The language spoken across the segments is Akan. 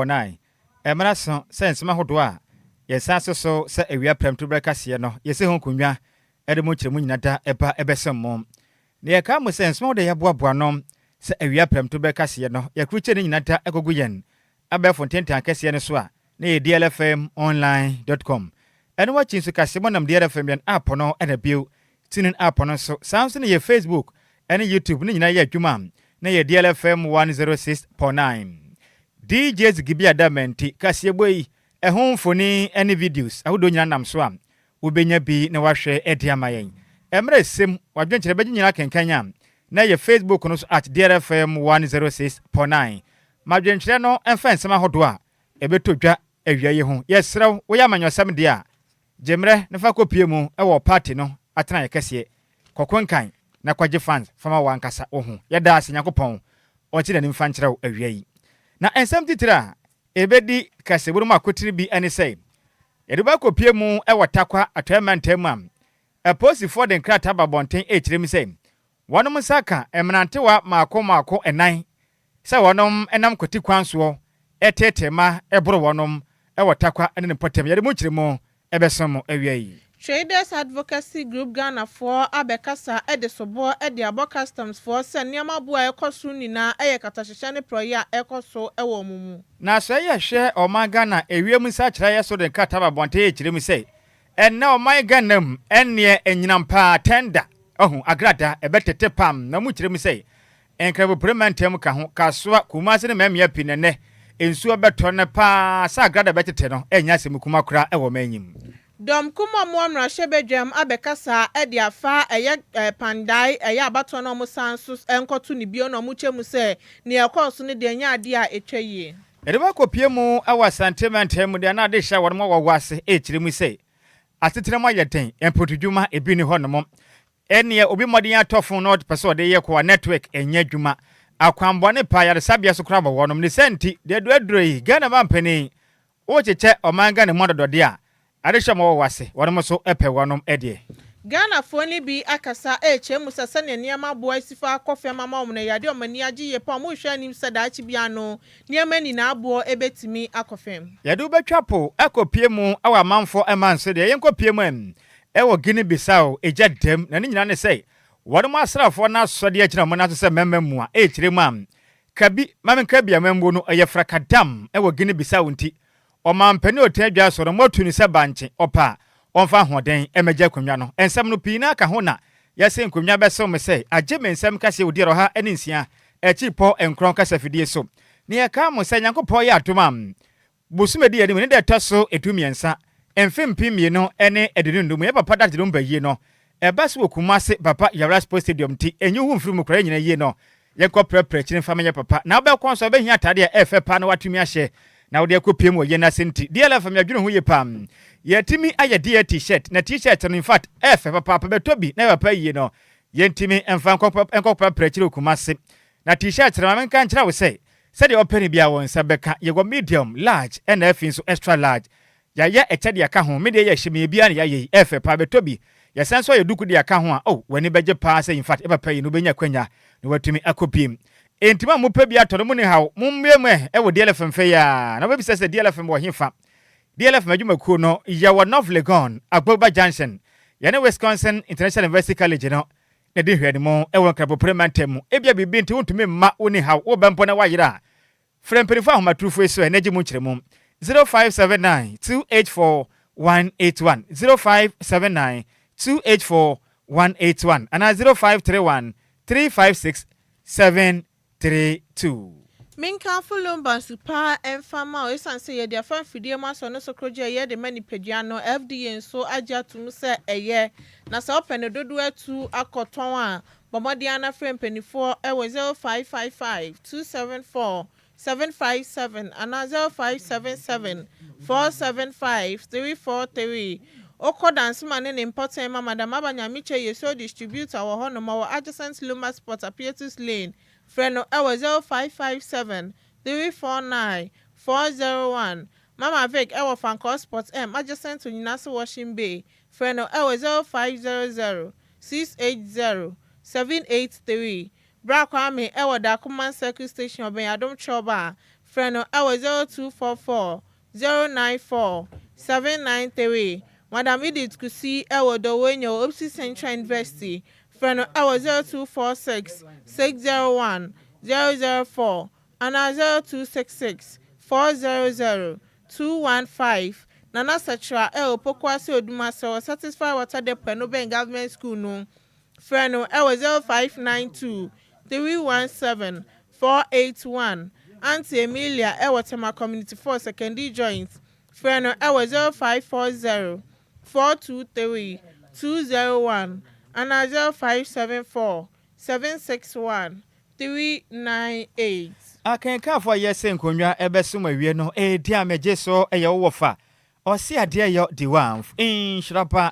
106.9. Ɛmmra so sɛ nsɛm ahodoɔ a yɛsan so so sɛ awia prɛmtoberɛ kaseɛ no, yɛsi ho nkonnwa de mu nkyerɛmu nyina da ɛba ɛbɛsɛm mo. Na yɛkaa mo sɛ nsɛm ahodoɔ a yɛaboaboa no sɛ awia prɛmtoberɛ kaseɛ no, yɛkrukyɛ ne nyina da ɛkɔgu yɛn abɛɛfo ntentan kɛseɛ no so a na yɛ dlfmonline.com. Ɛno akyi nso kaseɛ mo nam DLFM yɛn app no ɛna bio TuneIn app no nso. Saa nso ne yɛ Facebook ɛne YouTube ne nyinaa yɛ adwuma na yɛ DLFM 106.9. DJ Zigibi Adamanti kaseɛbɔ yi ɛho mfoni ne videos ahodoɔ nyinaa nam so a wobɛnya bi na wahwɛ ɛde ama yɛn. Mmerɛ sɛm wadwenkyerɛ bɛgye nyinaa kenkan a na yɛ Facebook no so @DLFM106.9. Madwenkyerɛ no ɛmfa nsɛm ahodoɔ a ɛbɛtɔ dwa awia yi ho. Yɛserɛ wo, woyɛ amanyɔsɛm deɛ a, gye mmerɛ na fa kɔpie mu ɛwɔ party no atena yɛ kɛseɛ kɔkɔ nkan na kɔgye fans fama wankasa wo ho. Yɛda ase, Nyankopɔn ɔnkyɛ n'anim fa nkyerɛ wo awia yi. Na nsɛm titiri a ɛbɛdi kasɛburu mu akotiri bi ne sɛ yɛde bɛkɔpie mu ɛwɔ Takwa Atɔeɛ mantam a apolisifoɔ de nkrataa ba abɔnten ɛrekyerɛ mu sɛ wɔnom nsa ka mmerantewa maako maako ɛnan sɛ wɔnom nam kwati kwan soɔ ɛteetee ma ɛboro wɔnom ɛwɔ Takwa ne ne mpɔtam. Yɛde mu kyerɛ mu ɛbɛso mo awia yi. Traders Advocacy Group Ghanafoɔ abɛkasa de soboɔ de abɔ customs foɔ sɛ nneɛma boɔ a ɛkɔ so nyinaa yɛ katahyehyɛ ne porɔyɛ a ɛkɔ so wɔ wɔn mu. Na sɛ yɛhwɛ ɔman Ghana ewiem nsakyerɛeɛ so de nkrataa ba abɔnten ɛkyerɛ mu sɛ ɛnnɛ ɔman Ghana mu ɛnneɛ anyinam paa tender ɔho agrada ɛbɛtete pam, na mu kyerɛ mu sɛ Nkrabopore mantam ka ho, Kasoa, Kumase ne mmeammea pii nɛnɛ nsuo bɛtɔ no paa sɛ agrada bɛtete no ɛnyɛ asɛm kuma koraa ɛwɔ ɔman mu. Dɔm kum a wɔwɔ mmarahyɛbadwam abɛkasa de afa ɛyɛ Kpandai ɛyɛ abatoɔ no a wɔsan so nkɔto ne bio na wɔkyɛ mu sɛ nea ɛkɔɔ so no deɛ, ɛnyɛ adeɛ a ɛtwa yie. Yɛde bɛkɔpie mu ɛwɔ Asante mantam mu deɛ na ade hyɛ wɔn wɔwɔ ase ɛkyerɛ mu sɛ asetena mu ayɛ den, mpotodwuma ebi ni hɔ nom, ɛneɛ obi mmɔden atɔ phone na ɔpɛ sɛ ɔde yɛ kɔ a, network ɛnyɛ adwuma, akwanbɔne pa yaresabea so koraa bɔ wɔnom ne sɛ nti deɛ adu aduro yi Ghana ma mpanin wokyekyɛ ɔman Ghana mu adɔdɔdeɛ a ade hyɛ ma wɔwɔ ase, wɔnom nso pɛ wɔnom deɛ. Ghanafoɔ no bi akasa ɛrekyerɛ mu sɛ sɛnea nneɛma aboa asi fa akɔ fam ama wɔn no, ɛyɛ adeɛ a wɔn ani agye yie pa. Wɔn rehwɛ anim sɛ daakye bi ano nneɛma nyinaa aboɔ ɛbɛtumi akɔ fam. Yɛde wobɛtwa po akɔpie mu ɛwɔ amanfoɔ ɛma nso deɛ yɛnkɔpie mu ɛm ɛwɔ Guinea Bissau ɛgya dɛm, na ne nyinaa ne sɛ wɔnom asraafoɔ no asɔde agyina wɔn nan so sɛ mmarima mu a ɛrekyerɛ mu a kabi maame nkabi amammuo no ɛyɛ frakadam ɛwɔ Guinea Bissau, nti ɔmampanin ɔtena adwa so no moatu ne sɛ bankye ɔpa a ɔmfa ahoɔden ɛmɛgye akonnwa no. Nsɛm no pii na aka ho na yɛsɛ nkonnwa bɛsew me sɛ agye me nsɛm kaseɛ odi 106.9 kasafidie so. Ne yɛka mo sɛ Nyankopɔn yɛ adom a, bosome di anim ne deɛ ɛtɔ so 13, mfe 2025, yɛ papa dagye no mba no ɛba so wɔ Kumase Baba Yara Sports Stadium, nti ɛnyi ho mfiri mu koraa nyina yie no yɛnkɔ prɛprɛ kyiri mfa menyɛ papa na wobɛkɔ nso wobɛhia atadeɛ a ɛfɛ paa na watumi ahyɛ na wode akɔ piem wɔ yɛn ase. Nti DLFM yɛadwene ho yie paa, yɛtumi ayɛ DL T-shirt, na T-shirt no in fact ɛfɛ papaapa. Bɛtɔ bi na yɛ papa yie no yɛntumi mfa nkɔ prɛprɛ kyiri wɔ Kumase. Na T-shirt no, ma menka nkyerɛ wo sɛ sɛdeɛ ɔpɛ no bia wɔn nsa bɛka. Yɛwɔ medium, large, ɛna afei nso extra large. Yɛayɛ ɛkyɛ de aka ho. Me deɛ yɛhyɛ me biara na yɛayɛ yi ɛfɛ paa. Bɛtɔ bi. Yɛsan nso ayɛ duku de aka ho a, oh, w'ani bɛgye paa sɛ in fact ɛpapa yi no wobɛnya kwanya na watumi akɔ biem. Enti ma mopɛ bi atɔ no mu ne haw mommue mu ɛ ɛwɔ DLFM fɛ yi a na wobɛbisa sɛ DLFM wɔ hefa. DLFM adwumakuo no yɛwɔ North Legon, Agbogba Junction, yɛne Wisconsin International University College no na di nhwɛanimu ɛwɔ Nkrabopore mantam mu. Ebia biribi nti wontumi mma, wo ni haw wobɛ mpo na woayerɛ a, frɛ mpanimfoɔ ahomatorofo yi so ɛ na gye mu nkyerɛmu: 0579 284 181, 0579 284 181 anaa 0531 356 732. Menkamfo Lumba paa ɛmfa ma o, ɛsiane sɛ yɛde afa mfidie mu asɔ no so korogye a ɛyɛ de ma nipadua no, FDA nso agye atom sɛ ɛyɛ. Na sɛ wopɛ no dodoɔ atu akɔtɔn a, bɔ mmɔden ana frɛ mpanimfoɔ ɛwɔ 0555 274 757 anaa 0577 475 343. Wokɔ Dansema ne ne mpɔtɛn ma Madam Aba Nyamikyɛ yɛ so distributor wɔ hɔnom, ɔwɔ adjacent Luma Sport, Apietus Lane. Frɛ no ɛwɔ 0557 349 401. Mama Vic ɛwɔ Fankɔ Sport M, adjacent to Nyinase Washing Bay. Frɛ no ɛwɔ 0500 680 783. Bra Kwame ɛwɔ Dakuman Circle Station, ɔbɛn Adom Chɔba. Frɛ no wɔ 0244 094 793. Madam Edith Kusi wɔ Dɔwɔnya wɔ Opsi Central University. Frɛ no wɔ 0246 601 004 anaa 0266 400 215. Nana Sɛkyerɛ wɔ Pokuase Odumase wɔ Satisfy Water Depot no bɛn Government School no. Frɛ no wɔ 0592 317 481. Auntie Emilia wɔ Tema Community 4 Secondary Joint. Frɛ no wɔ 0540 423 201 anaa 0574 761 398. Akenkanfo a yɛsɛ nkonnwa ɛbɛsom awie no, ɛdi a megye so ɛyɛ wo wɔfa ɔse adeɛ yɔ diwamf nhyira pa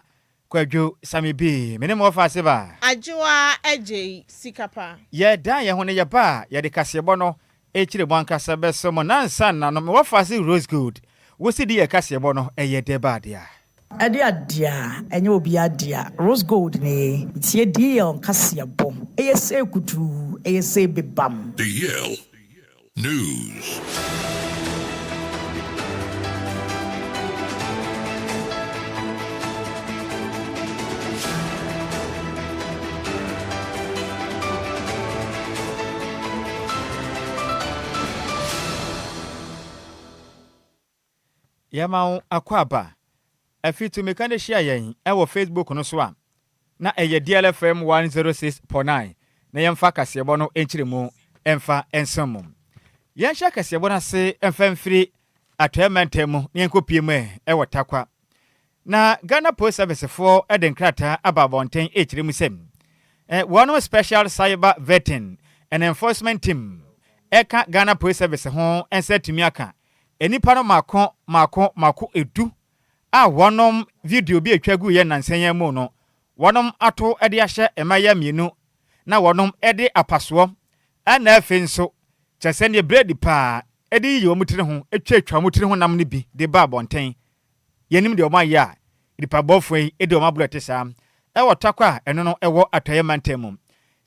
Kwadwo Sami bi me ne mo wɔfa ase ba. Adwoa Agyei sika pa. Yɛdan yɛn ho no yɛba a yɛde kaseɛbɔ no ɛkyire mo ankasa bɛso mo nansa nna no me wɔfa ase Rose Gold wo si di yɛ kaseɛbɔ no ɛyɛ dɛ ba adeɛ a. Ɛde adeɛ a ɛnyɛ obiara dea. Rose Gold nie. Tie DL nkaseɛbɔ. Ɛyɛ sɛ kutuu, ɛyɛ sɛ bebam. DL News. Yɛma wo akwaaba. Afi tumi ka de hyia yɛn ɛwɔ Facebook no so a na ɛyɛ DLFM 106.9 na yɛmfa kaseɛbɔ no nkyerɛ mu ɛmfa nsom mu. Yɛnhyɛ kaseɛbɔ no ase ɛmfa mfiri atɔeɛ mantam mu na yɛnkɔpie mu ɛ ɛwɔ Tarkwa. Na Ghana Post Service foɔ de nkrataa aba abɔnten ɛkyerɛ mu sɛ wɔnom Special Cyber Vetting and Enforcement Team ɛka Ghana Post Service ho nsa atumi aka nnipa no mako mako mako 10 a wɔnom video bi atwa gu yɛ nnansa yi mu no wɔnom ato de ahyɛ mmayewa 2 na wɔnom de apasoɔ ɛna afei nso kyɛ sɛ neɛ brɛdi paa ɛde yiyi wɔn tiri ho atwatwa wɔn tiri ho nam no bi de ba abɔnten. Yɛnim deɛ wɔn ayɛ a nipa bɔfoɔ yi de wɔn aborɔ te saa ɛwɔ Tarkwa a ɛno no ɛwɔ atɔeɛ mantam mu.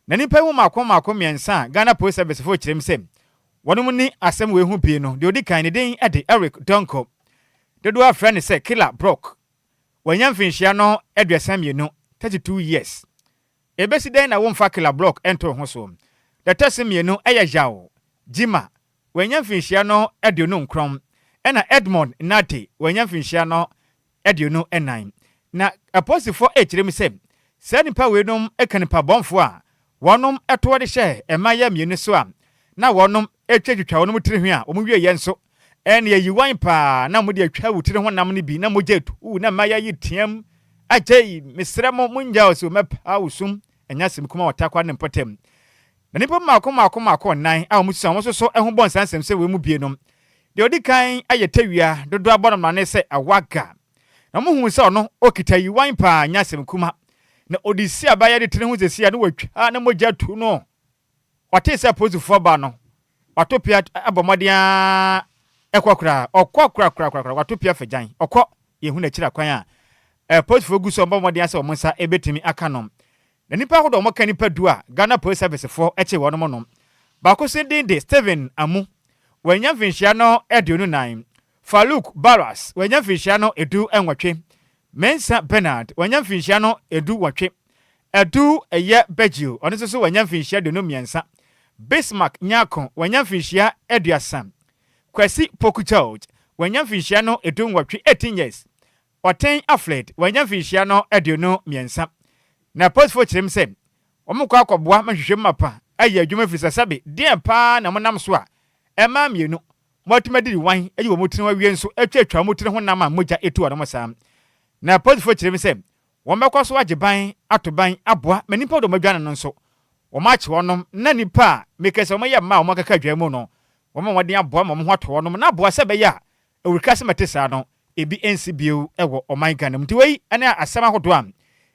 Na nipa yi mu mako mako 3 a Ghana Post Service foɔ kyerɛ mu sɛ wɔnom ni asɛm wei ho pii no, deɛ odi kan ne din de Eric Donko, dodoɔ afrɛ no sɛ Killer Brock, wanya mfinhyia no 32, 32 years. Ebesi dɛn na womfa Killer Brock nto ho so? Deɛ ɛtɔ so 2 ɛyɛ Yaw Jima, wanya mfinhyia no 29, ɛna Edmond Nate, wanya mfinhyia no 24. Na apolisifoɔ ɛkyerɛ mu sɛ saa nipa weinom ka nipa bɔnfoɔ a wɔnom ɛtoɔ de hyɛ mmayewa 2 so a na wɔnom atwatwitwa wɔnom tiri ho a wɔn wie yɛ nso ɛne ayiwan paa na wɔde atwa wo tiri ho nam no bi na mogya etu na mmayewa yi team agyei mesrɛ mo mongya o so mɛpa wo sum ɛnyɛ asɛm kuma wɔ Tarkwa ne mpɔtam. Na nipa mmaako mmaako mmaako 4 a wɔn sisa wɔn soso ho bɔ nsansɛm sɛ wɔn mu bie no, deɛ ɔdi kan ayɛ tawia dodoɔ abɔ no mane sɛ awaga na wɔn hu sɛ ɔno okita yiwan paa nyɛ asɛm kuma na ɔde si abaayewa de tiri ho sɛsi a na wɔatwa na mogya tu no. Ɔtee sɛ apolisifoɔ ba no wato pia abɔ mmɔden a ɛkɔ koraa ɔkɔ koraa koraa koraa wato pia fagyan ɔkɔ yɛhu n'akyiri akwan a apolisifoɔ gu so ɔbɔ mmɔden sɛ wɔn nsa ebetumi aka no. Na nipa ahodoɔ a wɔka nipa 10 a Ghana Police Service foɔ akyi wɔn no, baako so din de Stephen Amu, wanya mfinhyia no 24. Farouk Barras, wanya mfinhyia no 18. Mensah Bernard, wanya mfinhyia no 18. Adu ɛyɛ Bɛgyew, ɔno nso so wanya mfinhyia 23. Bismarck Nyako, wanya mfinhyia 30. Kwasi Poku George, wanya mfinhyia no 18, 18 years. Ɔten Alfred, wanya mfinhyia no 23. Na apolisifoɔ kyerɛ mu sɛ wɔn kɔ akɔboa ma nhwehwɛmu mapa ayɛ adwuma firi sɛ sɛbe deɛ paa na wɔnam so a mmaa 2 wɔatumi adidi wan ayi wɔn tiri ho awie nso atwatwa wɔn tiri ho nam a mogya etu wɔn saa. Na apolisifoɔ kyerɛ mu sɛ wɔn bɛkɔ so agye ban ato ban aboa ma nnipa dɔm adwane no nso wɔn akye wɔnom na nnipa a meka sɛ wɔyɛ mmaa a wɔn akeka adwa mu no wɔn a wɔde aboa ma wɔn ho atɔ wɔnom na aboa sɛ ɛbɛyɛ a awurika sɛ mɛte saa no ebi nsi bio wɔ ɔman Ghana mu. Nti wei ne asɛm ahodoɔ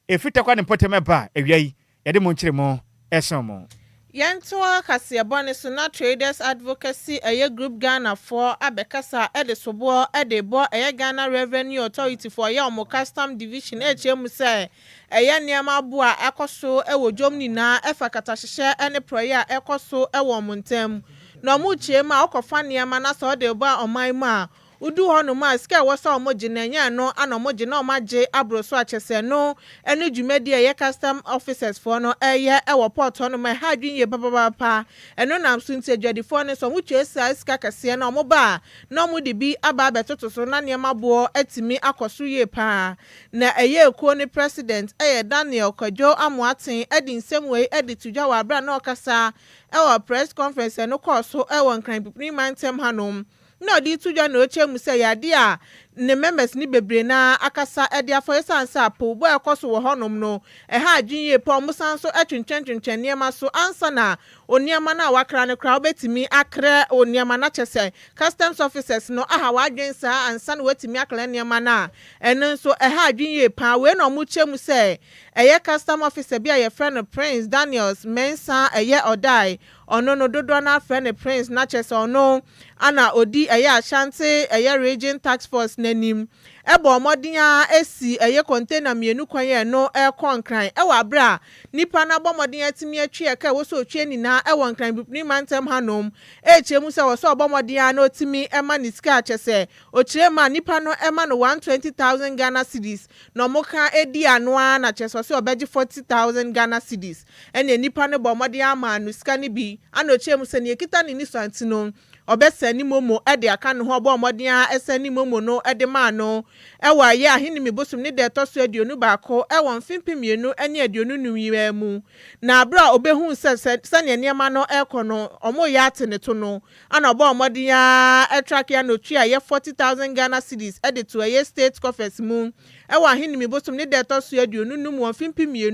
a ɛfiri Tarkwa ne mpɔtam ɛba a awia yi yɛde mo nkyerɛ mu ɛsom mo. Yɛntoa kaseɛbɔ ne so na Traders Advocacy ɛyɛ Group Ghanafoɔ abɛkasa ɛde soboɔ ɛde bɔ ɛyɛ Ghana Revenue Authority foɔ ɛyɛ ɔmo Custom Division ɛkyerɛ mu sɛ ɛyɛ nneɛma aboa a ɛkɔ so ɛwɔ dwom nyinaa ɛfa katahyehyɛ ɛne porɔeɛ a ɛkɔ so ɛwɔ ɔmo ntam. Na wɔrekyerɛ mu a, wokɔfa nneɛma na sɛ wode reba ɔman mu a, wodu hɔnom a, sika a ɛwɔ sɛ wɔgye no, ɛnyɛ ɛno na wɔgye, na wɔagye aboro so a, kyerɛ sɛ ɛno ne dwumadi a ɛyɛ custom officers foɔ no reyɛ wɔ port hɔnom a, ɛha adwene yie papaapa. Ɛno nam so nti, adwadifoɔ no nso, wɔtua saa sika kɛseɛ no a, wɔba a, na wɔde bi aba abɛtoto so na nneɛma boɔ atumi akɔ soro yie pa ara. Na ɛyɛ ekuo no president yɛ Daniel Kwadwo Amoateng de nsɛm wei de to dwa wɔ aberɛ a na ɔrekasa wɔ press conference a ɛno kɔɔ so wɔ Nkran Pipini mantam hanom na ɔde reto dwa na ɔrekyerɛ mu sɛ ɛyɛ adeɛ a ne members no bebree no ara akasa de afa ɛsiane sɛ apoobɔ a ɛkɔ so wɔ hɔnom no ɛha adwene yie paa, wɔsan nso twentwɛntwentwɛn nneɛma so ansa na nneɛma no a wakra no koraa wobɛtumi akra nneɛma no akyɛ sɛ customs officers no aha w'adwene saa ansa na watumi akra nneɛma no a ɛno nso ɛha adwene yie paa. Wei na wɔkyerɛ mu sɛ Ɛyɛ custom officer bi a yɛfrɛ no Prince Daniels Mensah ɛyɛ Ɔdae, ɔno no dodoɔ no ara frɛ no Prince na kyerɛ sɛ ɔno ana ɔdi ɛyɛ Ashanti ɛyɛ Region Task Force no anim bɔɔ mmɔden ara si ɛyɛ container mmienu kwan a ɛno rekɔ Nkran ɛwɔ aberɛ a nipa no abɔ mmɔden atumi atwi ɛka a ɛwɔ sɛ ɔtwi nyinaa ɛwɔ Nkran Bibini mantam hanom ɛrekyerɛ mu sɛ ɛwɔ sɛ ɔbɔ mmɔden ara na ɔtumi ma ne sika a kyerɛ sɛ ɔkyerɛ mu a nipa no ma no 120,000 Ghana cedis Na ɔmo ka edi ano ara na kyerɛ sɛ ɔse ɔbɛgye 40,000 Ghana cedis. Ɛneɛ nipa no bɔɔ mmɔden ara maa no sika no bi, ana ɔkyerɛɛ mu sɛ nea ɛkita ne nisua nti no ɔbɛsɛne momo de aka ne ho. Ɔbɔɔ mmɔden ara sɛne momo no de maa no wɔ ɛyɛ Ahinime bosom ne da ɛtɔ so 21 wɔ mfe 2025 yi ara mu. Na berɛ a ɔbɛhuu sɛ sɛdeɛ nneɛma no rekɔ no wɔreyɛ ate ne to no, Ana ɔbɔɔ mmɔden ara track ano tua ɛyɛ 40,000 Ghana cedis de too ɛyɛ state coffers mu wɔ Ahenimi bosom ne da ɛtɔ so 25 wɔ mfe 2025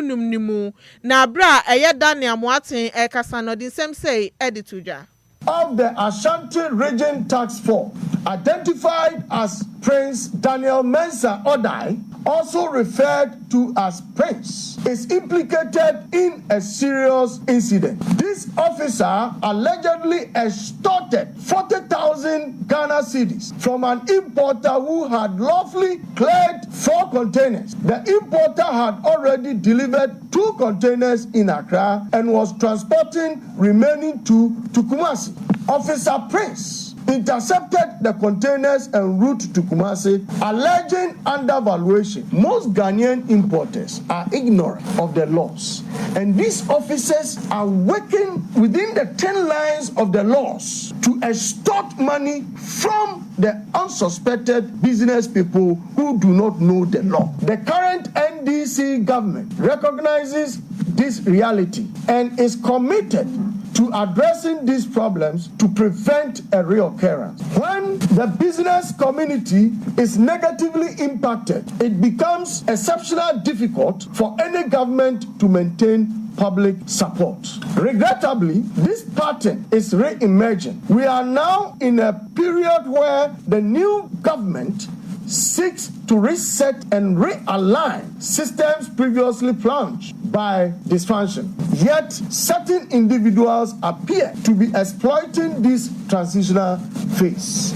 no mu. Na berɛ a ɛyɛ Daniel Amoateng rekasa no ɔde nsɛm sei de too dwa. Of the Ashanti Region Task Force, identified as Prince Daniel Mensah Odai, also referred to as Prince, is implicated in a serious incident. This officer allegedly extorted 40,000 Ghana cedis from an importer who had lawfully cleared four containers. The importer had already delivered two containers in Accra and was transporting remaining two to Kumasi. Officer Prince intercepted the containers en route to Kumasi, alleging undervaluation. Most Ghanaian importers are ignorant of the laws, and these officers are working within the thin lines of the laws to extort money from the unsuspected business people who do not know the law. The current NDC government recognizes this reality and is committed to addressing these problems to prevent a reoccurrence. When the business community is negatively impacted, it becomes exceptionally difficult for any government to maintain public support. Regrettably, this pattern is re emerging. We are now in a period where the new government seeks to reset and realign systems previously plunged by dysfunction. Yet, certain individuals appear to be exploiting this transitional phase.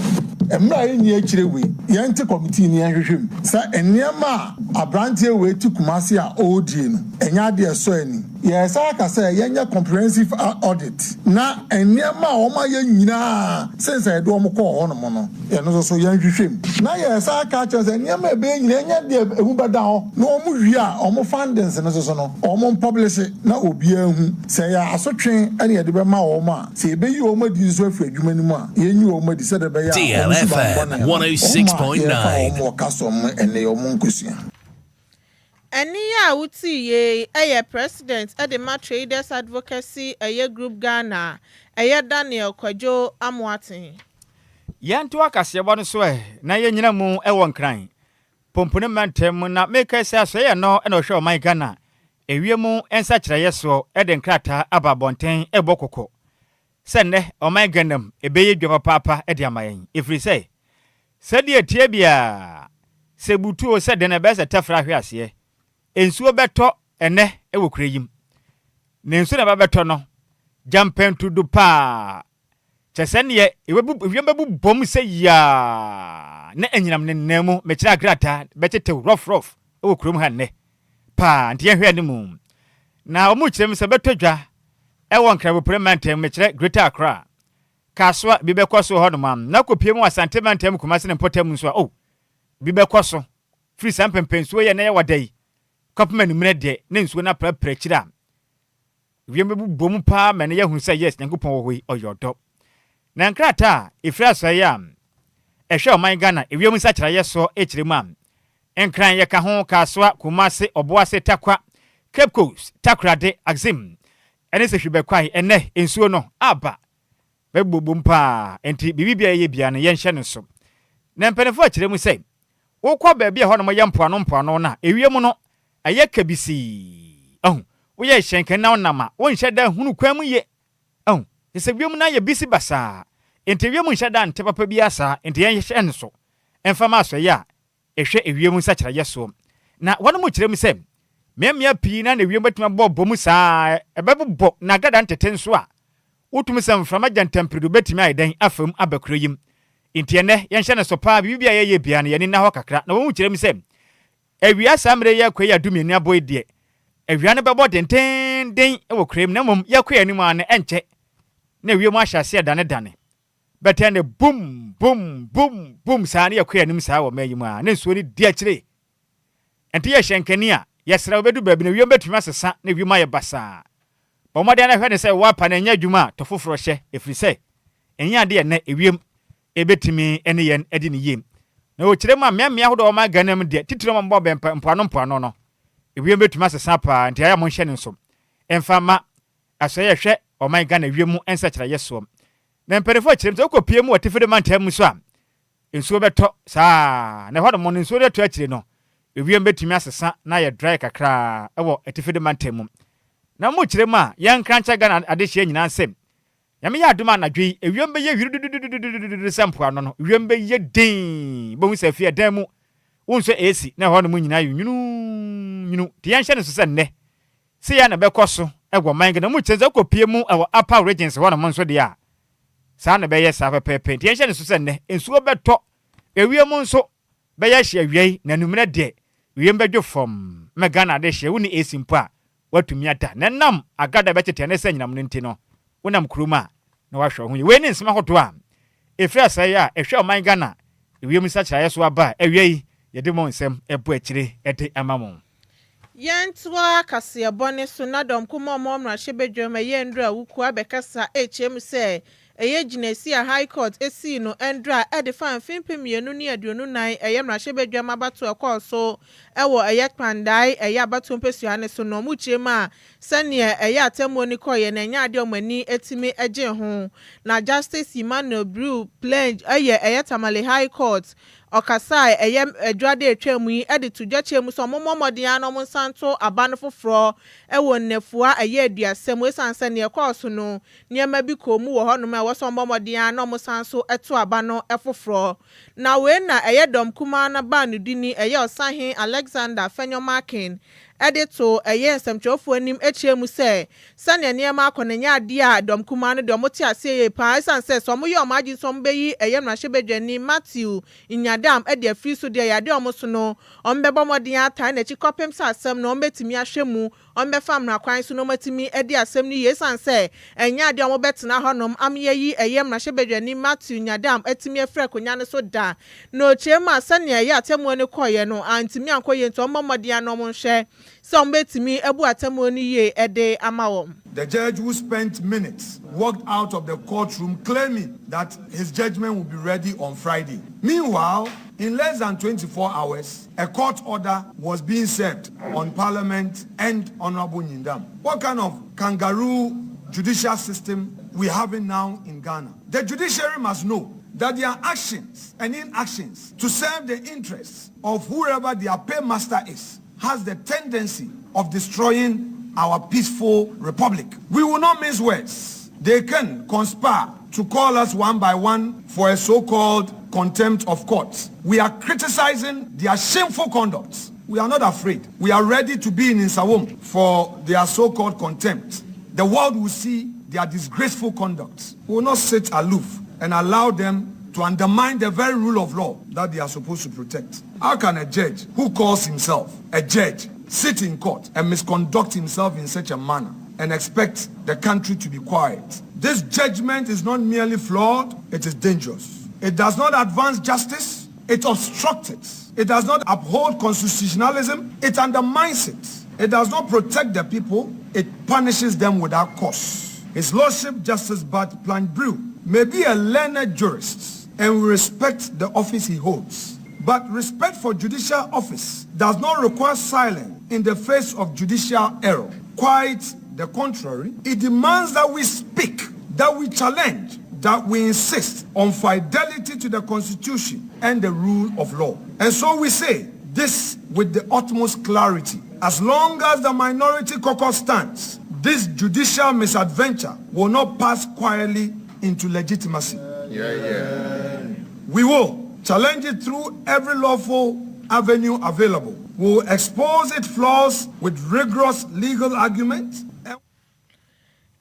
Mmerɛ a yɛnni akyire wei, yɛnte committee no yɛnhwehwɛ mu sɛ nneɛma a abranteɛ wei te Kumasi a ɔredie no, ɛnyɛ adeɛ a ɛsɔ ani. Yɛresan aka sɛ yɛnyɛ comprehensive audit na nneɛma a wɔayɛ nyinaa since a yɛde wɔn kɔɔ hɔnom no, ɛno nso so yɛnhwehwɛ mu. Na yɛresan aka akyerɛ sɛ nneɛma a ɛbɛyɛ nyinaa ɛnyɛ deɛ ɛmu bɛda hɔ na wɔwie a wɔn findings no nso so no wɔn mpublishe na obiara nhu. Sɛ ɛyɛ asotwe na yɛde bɛma wɔn a, sɛ yɛbɛyi wɔn adi nso afiri adwuma no mu a, yɛnyi wɔn adi sɛdeɛ ɛbɛyɛ a wɔn suban bɔne no, wɔn a yɛrefa wɔn wɔ custom mu ɛnnɛ yi wɔn nkɔsua. Ɛnne yi a wotii yei yɛ President de ma Traders Advocacy ɛyɛ Group Ghana ɛyɛ Daniel Kwadwo Amoateng. Yɛntoa kaseɛbɔ no so ɛ na yɛnnyina mu wɔ Nkran, Pomponi mantam na mekae sɛ asoɛeɛ no na ɔhwɛ ɔman Ghana ewiem nsakyeraeɛ soɔ de nkrataa aba abɔnten rebɔ kɔkɔ sɛ nnɛ ɔman Ghana mu ɛbɛyɛ dwa papaapa de ama yɛn ɛfiri sɛ Sɛdeɛ ɛteɛ biara, sɛ ɛbutu oo, sɛ dɛn, ɛbɛyɛ sɛ tɛfrɛ ahwe aseɛ. Nsuo bɛtɔ ɛnnɛ wɔ kuro yi mu. Na nsuo na ɛba bɛtɔ no, gyampɛntudu paa. Kyɛ sɛ neɛ ɛbɛbu, ewiem bɛbobom sɛ yiaa na anyinam nenam mu, mekyerɛ agradaa, bɛtetew rɔf rɔf wɔ kurom ha nnɛ paa. Nti yɛnhwɛ anim. Na wɔn kyerɛ mu sɛ bɛtɔ dwa. Ɛwɔ Nkrabopre mantam, mekyerɛ Greater Accra, Kasoa, bi bɛkɔ so wɔ hɔnom a, na kɔpue mu wɔ Asante mantam, Kumasi ne mpɔtam nso a, oh, bi bɛkɔ so. Firi saa mpɛmpɛnsuo yi a na yɛwɔ da yi kɔpem anwummerɛ deɛ, na nsuo no aprapra akyire a, wiem bɛbobɔ mu paa ma ɛno yɛahunu sɛ yes, Nyankopɔn wɔ hɔ yi, ɔyɛ ɔdɔ. Na nkrataa a ɛfiri asɔeɛ a ɛhwɛ ɔman Ghana ewiem nsakyeraeɛ soɔ kyerɛ mu a, Nkran yɛka ho, Kasoa, Kumase, Ɔboase, Tarkwa, Cape Coast, Takoradi, Axim, ne Sehwi Bɛkwae, ɛnnɛ nsuo no aba bɛbobom paa, enti biribi biara yɛyɛ biara no yɛnhyɛ no nso. Na mpanimfoɔ akyerɛ mu sɛ, wokɔ baabi a ɛhɔnom yɛ mpoano mpoano no a, ewiem no ɛyɛ kabisii. Ahu, woyɛ hyɛnkani na wonam a, wonhyɛ da nhunu kwan mu yie. Ahu, kyerɛ sɛ wiem no ayɛ bisi basaa, enti ewiem nhyɛ da nte papa biara saa, enti yɛnhyɛ no so mfa ma asɔeɛ a ɛhwɛ ewiem nsakyeraeɛ soɔ. Na wɔnom kyerɛ mu sɛ, mmeammea pii no ara na ewiem bɛtumi abɔ bɔ mu saa ara, ɛbɛbobɔ na agada ntete nso a, wotumi sɛ mframa gyantampiredu bɛtumi ayɛ dɛn afa mu aba kuro yi mu. Enti ɛnnɛ, yɛnhyɛ no so paa, biribi biara a yɛyɛ biara no, yɛn ani nna hɔ kakra. Na wɔn kyerɛ mu sɛ, awia saa mmerɛ yi yɛrekɔ yi a dumienu abɔ yi deɛ, awia no bɛbɔ dendeenden wɔ kuro yi mu, na mmom yɛkɔ yɛn anim ara no, ɛnkyɛ na ewiem ahyɛ aseɛ danedane. Bɛtɛn no bum, bum, bum, bum saa na yɛkɔ yɛn anim saa wɔ ɔman yi mu a, na nsuo no di akyire. Ɛnti yɛ hyɛnkani a, yɛsrɛ wo bɛdu baabi no wiem bɛtumi asesa na wiem ayɛ basaa. Bɔ mmɔden na hwɛ no sɛ woapa no ɛnyɛ adwuma a, tɔ foforɔ hyɛ, ɛfiri sɛ ɛnyɛ adeɛ a ɛnnɛ ewiem ɛbɛtumi ne yɛn adi no yie. Na wɔkyerɛ mu a, mmeammea ahodoɔ a wɔma Ghana mu deɛ, titire wɔn a wɔbɔ bɛn mpoano mpoano no, ewiem bɛtumi asesa paa, nti ayɛ a monhyɛ no nso mfa mma Asɔeɛ a ɛhwɛ ɔman Ghana wiem nsakyeraeɛ soɔ. Na mpaninfoɔ kyerɛ mu sɛ wokɔ pie mu wɔ atifi do mantam mu nso a, nsuo bɛtɔ saa ara. Na ɛhɔ nom no nsuo no ɛtɔ akyire no, ewiem bɛtumi asesa na ayɛ dry kakra wɔ atifi do mantam mu. Na mo kyerɛ mu a, yɛn nkrankyɛ Ghana adehyeɛ nyinaa nsam. Nyame yɛ adom a anadwo yi, ewiem bɛyɛ wiridududududududu sɛ mpoano no, ewiem bɛyɛ dinn, wobɛhu sɛ afie ɛdan mu, wonsɔ AC na ɛhɔ nom nyinaa ayɛ nwununwunu. Nti yɛnhyɛ no nso sɛ nnɛ, Sei ara na ɛbɛkɔ so wɔ ɔman Ghana mu, kyerɛ sɛ wokɔpue mu wɔ Upper Regions hɔnom nso deɛ a, saa na ɛbɛyɛ saa pɛpɛɛpɛ. Nti yɛnhyɛ no so sɛ nnɛ nsuo bɛtɔ, ewiem nso bɛyɛ hye awia yi, na anwummerɛ deɛ wiem bɛdwo fam ma Ghana adehyeɛ, wonni AC mpo a, woatumi ada. Na ɛnam agrada a ɛbɛtete ɛne sɛ anyinam no nti no, wonam kurom a na woahwɛ wo ho yie. Wei ne nsɛm ahodoɔ a ɛfiri asaeɛ a ɛhwɛ ɔman Ghana ewiem nsakyeraeɛ so aba a awia yi yɛde mo nsɛm bɔ akyire de ama mo. Yɛntoa kaseɛbɔ no so na dɔm kumaa a wɔwɔ mmarahyɛbadwam ɛyɛ Ndra Awuku abɛkasa rekyerɛ mu sɛ ɛyɛ gyinaesi a High Court sii no Ndra de fa mfe 2024 ɛyɛ mmarahyɛbadwam abatoɔ a ɛkɔɔ so wɔ ɛyɛ Kpandae ɛyɛ abatoɔ mpɛsua no so no wɔn kyerɛ mu a sɛdeɛ ɛyɛ atemmuo no kɔeɛ no ɛnyɛ adeɛ a wɔn ani tumi gyee ho na Justice Emmanuel Brew Plenge ɛyɛ ɛyɛ Tamale High Court Ɔkasa a ɛyɛ Adwuada a etwaam yi de to dwa kyerɛɛ mu sɛ wɔmmɔ mmɔden ara na wɔnsan nto aba no foforɔ wɔ nnafua a ɛyɛ aduasa mu esiane sɛ nea ɛkɔɔ so no nneɛma bi kɔɔ mu wɔ hɔnom a ɛwɔ sɛ wɔbɔ mmɔden ara na wɔsan nso to aba no foforɔ. Na wei na ɛyɛ dɔm kumaa no baanodini ɛyɛ Ɔsahen Alexander Afenyo-Markin de too ɛyɛ nsɛmtwerɛfoɔ anim kyerɛɛ mu sɛ sɛdeɛ nneɛma akɔ no nyɛ adeɛ a dɔm kumaa no deɛ wɔte aseɛ yie pa ara ɛsiane sɛ sɛ wɔyɛ wɔn adwene sɛ wɔbɛyi ɛyɛ mmarahyɛbadwani Matthew Nyadam de afiri so deɛ ɛyɛ adeɛ a wɔn so no wɔbɛbɔ mmɔden atae n'akyi kɔpem sɛ asɛm no wɔbɛtumi ahwɛ mu wɔbɛfa mmara kwan so na wɔatumi adi asɛm no yie ɛsiane sɛ ɛnyɛ adeɛ a wɔbɛtena hɔnom ama yɛayi ɛyɛ mmarahyɛbadwani Matthew Nyadam atumi afiri akonnwa no so da. Na ɔkyerɛ mu a sɛnea ɛyɛ atemmuo no kɔeɛ no antumi ankɔ yie nti wɔmmɔ mmɔden ara na wɔnhwɛ sɛ wɔbɛtumi abu atemmuo no yie de ama wɔn. The judge who spent minutes walked out of the courtroom claiming that his judgment will be ready on Friday. Meanwhile, in less than 24 hours, a court order was being served on Parliament and Honorable Nyindam. What kind of kangaroo judicial system we having now in Ghana? The judiciary must know that their actions and inactions to serve the interests of whoever their paymaster is has the tendency of destroying our peaceful republic. We will not mince words. They can conspire to call us one by one for a so-called contempt of court. We are criticizing their shameful conduct. We are not afraid. We are ready to be in Nsawam for their so-called contempt. The world will see their disgraceful conduct. We will not sit aloof and allow them to undermine the very rule of law that they are supposed to protect. How can a judge who calls himself a judge sit in court and misconduct himself in such a manner? and expect the country to be quiet. This judgment is not merely flawed, it is dangerous. It does not advance justice, it obstructs it. It does not uphold constitutionalism, it undermines it. It does not protect the people, it punishes them without cause. His Lordship Justice Bart Plank-Brew may be a learned jurist and we respect the office he holds. But respect for judicial office does not require silence in the face of judicial error. Quite the contrary, it demands that we speak, that we challenge, that we insist on fidelity to the Constitution and the rule of law. And so we say this with the utmost clarity. As long as the minority caucus stands, this judicial misadventure will not pass quietly into legitimacy. Yeah. We will challenge it through every lawful avenue available. We will expose its flaws with rigorous legal argument.